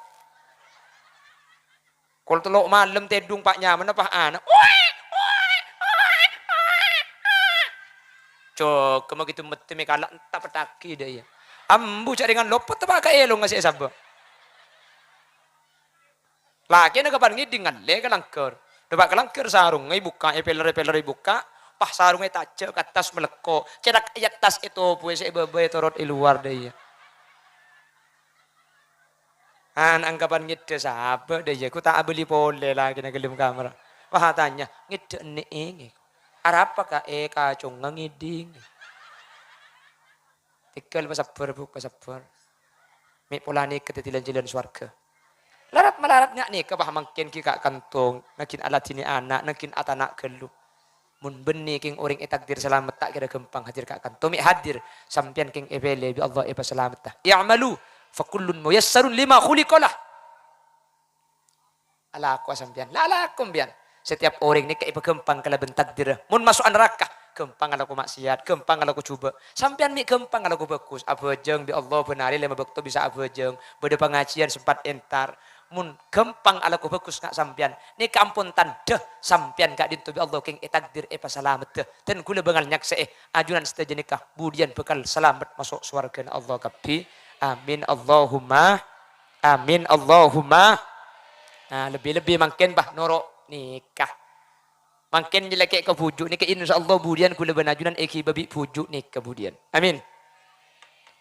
Kol tello' malem tèdung pa' nyamana pa' ana'. Jâgâ ma' ghitu mettè mè' kala' enta' pettaghi dâ' iyâ. Ambu jhâ' rèngan lopot teppa' ka èlongnga sè èsabâ'. Lakèna kapan ngèdhing ngallè ka langghâr. Dâpa' ka langghâr sarongnga èbukka', èpèller-èpèller èbukka', pas sarongnga ètajâ' ka attas malèkko'. Cèrak è attas ètobhuwâ sè è bâbâ ètorot è lowar dâ' iyâ. Ana' angkapan ngèdhâ sabâ' dâ' iyâ, ghu ta' abâli polè lakèna ghâlem kamar. Wah, atanya, "Ngèdhâ ènè' èngè?" "Arapa, Ka'?" "Èkacongnga ngèdhing." Tèghâl pasabbhâr, Bu', pasabbhâr. Mè' polana èkadhâddhi lan-jhâlân sowarghâ. Larat malarat nga' nèka, bâh, mangkèn ghi' ka' kantong, nangghing aladhinè ana', nangghing atana' ghâllu. Mon bânnè kèng orèng ètakdir salamet, ta' kèra ghâmpang hadir ka' kantong. Mè' hadir, sampèyan kèng èpèlè bi' Allah èpasalametta. "I'malu, fa kullun muyassarun lima khuliqa lah." Alakowa sampèyan. La alako sampèyan. Setiap orèng nèka èpaghâmpang kalabân takdirra. Mon maso'a naraka, ghâmpang alako ma'siyat, ghâmpang alako jhubâ'. Sampèyan mè' ghâmpang alako bhâghus. Abhâjâng bi' Allah bân arè lèma bâkto bisa abhâjâng. Bâdâ pangajiyân sempat entar. Mon ghâmpang alako bhâghus nga' sampèyan. Nèka ampon tandhâ sampèyan ka'dinto bi' Allah kèng ètakdir èpasalametta. Dhân ghulâ bângal nyaksè'è, ajunan sadhâjâ nèka budiyân bhâkal salamet maso' sowarghâna Allah kabbhi. Amin. Allahumma amin. Allahumma. Nah, lebbi-lebbi mangkèn, bâh, noro' nèka. Mangkèn nyèlèkè' ka bhuju' nèka, insyaallah budiyân ghulâ bân ajunan èghibâ bi' bhuju' nèka budiyân. Amin.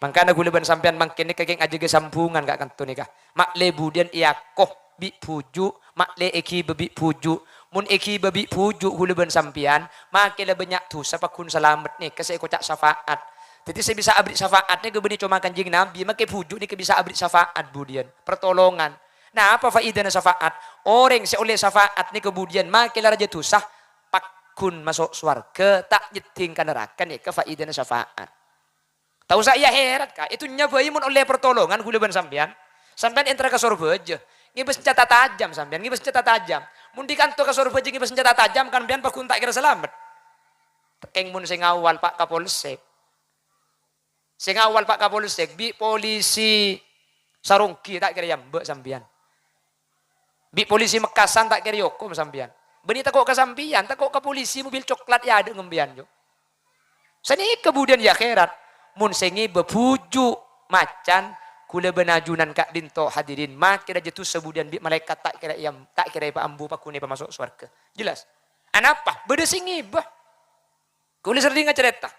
Mangkana ghulâ bân sampèyan mangkèn nèka kèng ajâgâ sambhungan ka' kanto nèka. Ma'lè budiyân èako bi' bhuju', ma'lè èghibâ bi' bhuju'. Mon èghibâ bi' bhuju' ghulâ bân sampèyan, makè la bânnya' dhusa pagghun salamet nèka sè èkoca' syafaat. Dhâddhi sè bisa aberri' syafaat nèka bânnè coma Kanjeng Nabi, makè bhuju' nèka bisa aberri' syafaat budiyân, pertolongan. Napa faidana syafaat? Orèng sè ollè syafaat nèka budiyân makè la rajâ dhusa, pagghun maso' sowarghâ, ta' nyèddhing ka naraka, nèka faidana syafaat. Ta' osa èakhèrat, Ka'. È dhunnya bhâi mon ollè pertolongan ghulâ bân sampèyan. Sampèyan entara ka Sorbhâjâ, ngibâ sanjhâta tajam sampèyan, ngibâ sanjhâta tajam. Mon dâri kanto ka Sorbhâjâ ngibâ sanjhâta tajam, kan sampèyan pagghun ta' kèra salamet. Kèng mon sè ngawal Pa' Kapolsek. Sè ngawal Pa' Kapolsek, bi' polisi Saronggi ta' kèra èambâ' sampèyan. Bi' polisi Mekkasan ta' kèra èokom sampèyan. Bânnè tako' ka sampèyan, tako' ka polisi mobil coklat èadâ' ngembiyân, Jo. Sanèka budiyân è akhèrat. Mon sè ngèbâ bhuju' macan, ghulâ bân ajunan ka'dinto hadirin, makè rajâ dhusa budiyân bi' malaèkat ta' kèra èam-, ta' kèra èpaambu pagghun èpamaso' sowarghâ. Jelas? Anapa? Bâdâ sè ngèbâ. Ghulâ serrèng acarèta.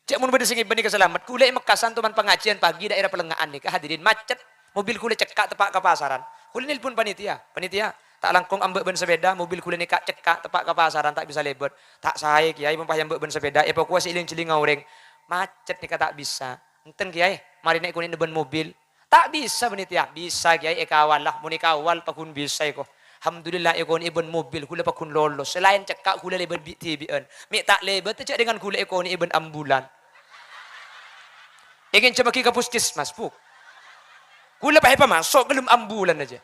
Jhâ' mon bâdâ sè ngèbâ nèka salamet. Ghulâ è Mekkasan toman pangajiyân pagi daèra Palengnga'an nèka, hadirin, macet. Mobil ghulâ cekka' teppa' ka pasaran. Ghulâ nelpon panitia. "Panitia, ta' langkong ambâ' bân sepeda, mobil ghulâ nèka cekka' teppa' ka pasaran, ta' bisa lèbât." "Ta' saè, Kèyaè, mon pas ambâ' bân sepeda, èpakowa sè èling-jhellinga orèng. Macet nèka ta' bisa." "Enten, Kèyaè, marèna èkonè'na bân mobil." "Ta' bisa, panitia." "Bisa, Kèyaè, èkawal la. Mon èkawal, pagghun bisa èko." Alhamdulillah, èkonè'è bân mobil, ghulâ pagghun lolos. Sè laèn cekka', ghulâ lèbât bi'-dhibi'ân. Mè' ta' lèbât, jhâ' dengan ghulâ èkonè'è bân ambulan. Èngènjhâmaghi ka puskesmas, Bu. Ghulâ pas èpamaso' ghâlem ambulan ajâ.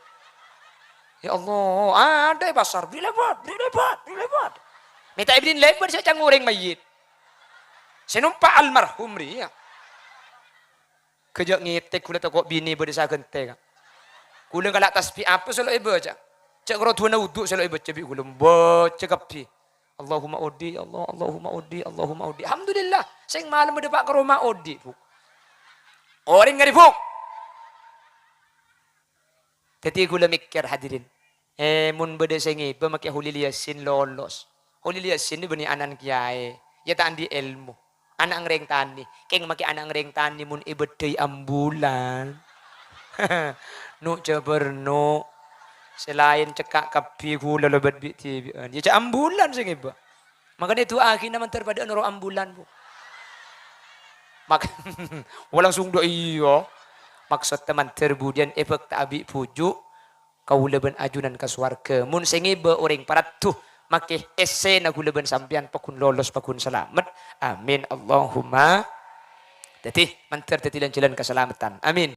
Ya Allah, adâ' è pasar, "Bâri' lèbât, bâri' lèbât, bâri' lèbât." Mè' ta' èbâdhin lèbât, sè cangorèng mayyit. Sè nompa' almarhum rèya. Ghâjâ' ngètèk ghulâ tako' binè bâdâ sagântè, Ka'. Ghulâ ngala' tasbih apa sè lo' èbâca? Jhâ' karo du'âna wudu' sè lo' èbâca bi' ghulâ, bâca kabbhi. Allahumma odi, ya Allah, Allahumma odi, Allahumma odi. Alhamdulillah, sèng malem bâdâ pa' ka roma odi, Bu. Orèng ngarè, Bu. Dhâddhi ghulâ mèkkèr, hadirin. Eh, mon bâdâ sè ngèbâ makè Kholil Yasin lolos. Kholil Yasin nè bânnè ana'na kèyaè, iyâ ta' andi' èlmo. Ana' ngrèng tanè. Kèng makè ana' ngrèng tanè mon èbâddhâi ambulan. No' jhâbâr no'. Sè laèn cekka' kabbhi ghulâ lèbât bi'-dhibi'ân. Iyâ jhâ' ambulan sè ngèbâ. Makanya du'aaghina mandhâr padâ'â noro' ambulan, Bu. Mak-, wah, langsung do iyâ. Maksodda mandhâr budiyân èbhâkta abi' bhuju', kaulâ bân ajunan ka sowarghâ. Mon sè ngèbâ orèng paraddhu, makè essèna ghulâ bân sampèyan pagghun lolos, pagghun salamet. Amin. Allahumma. Dhâddhi, mandhâr dhâddhi lan-jhâlân kasalameddhân. Amin.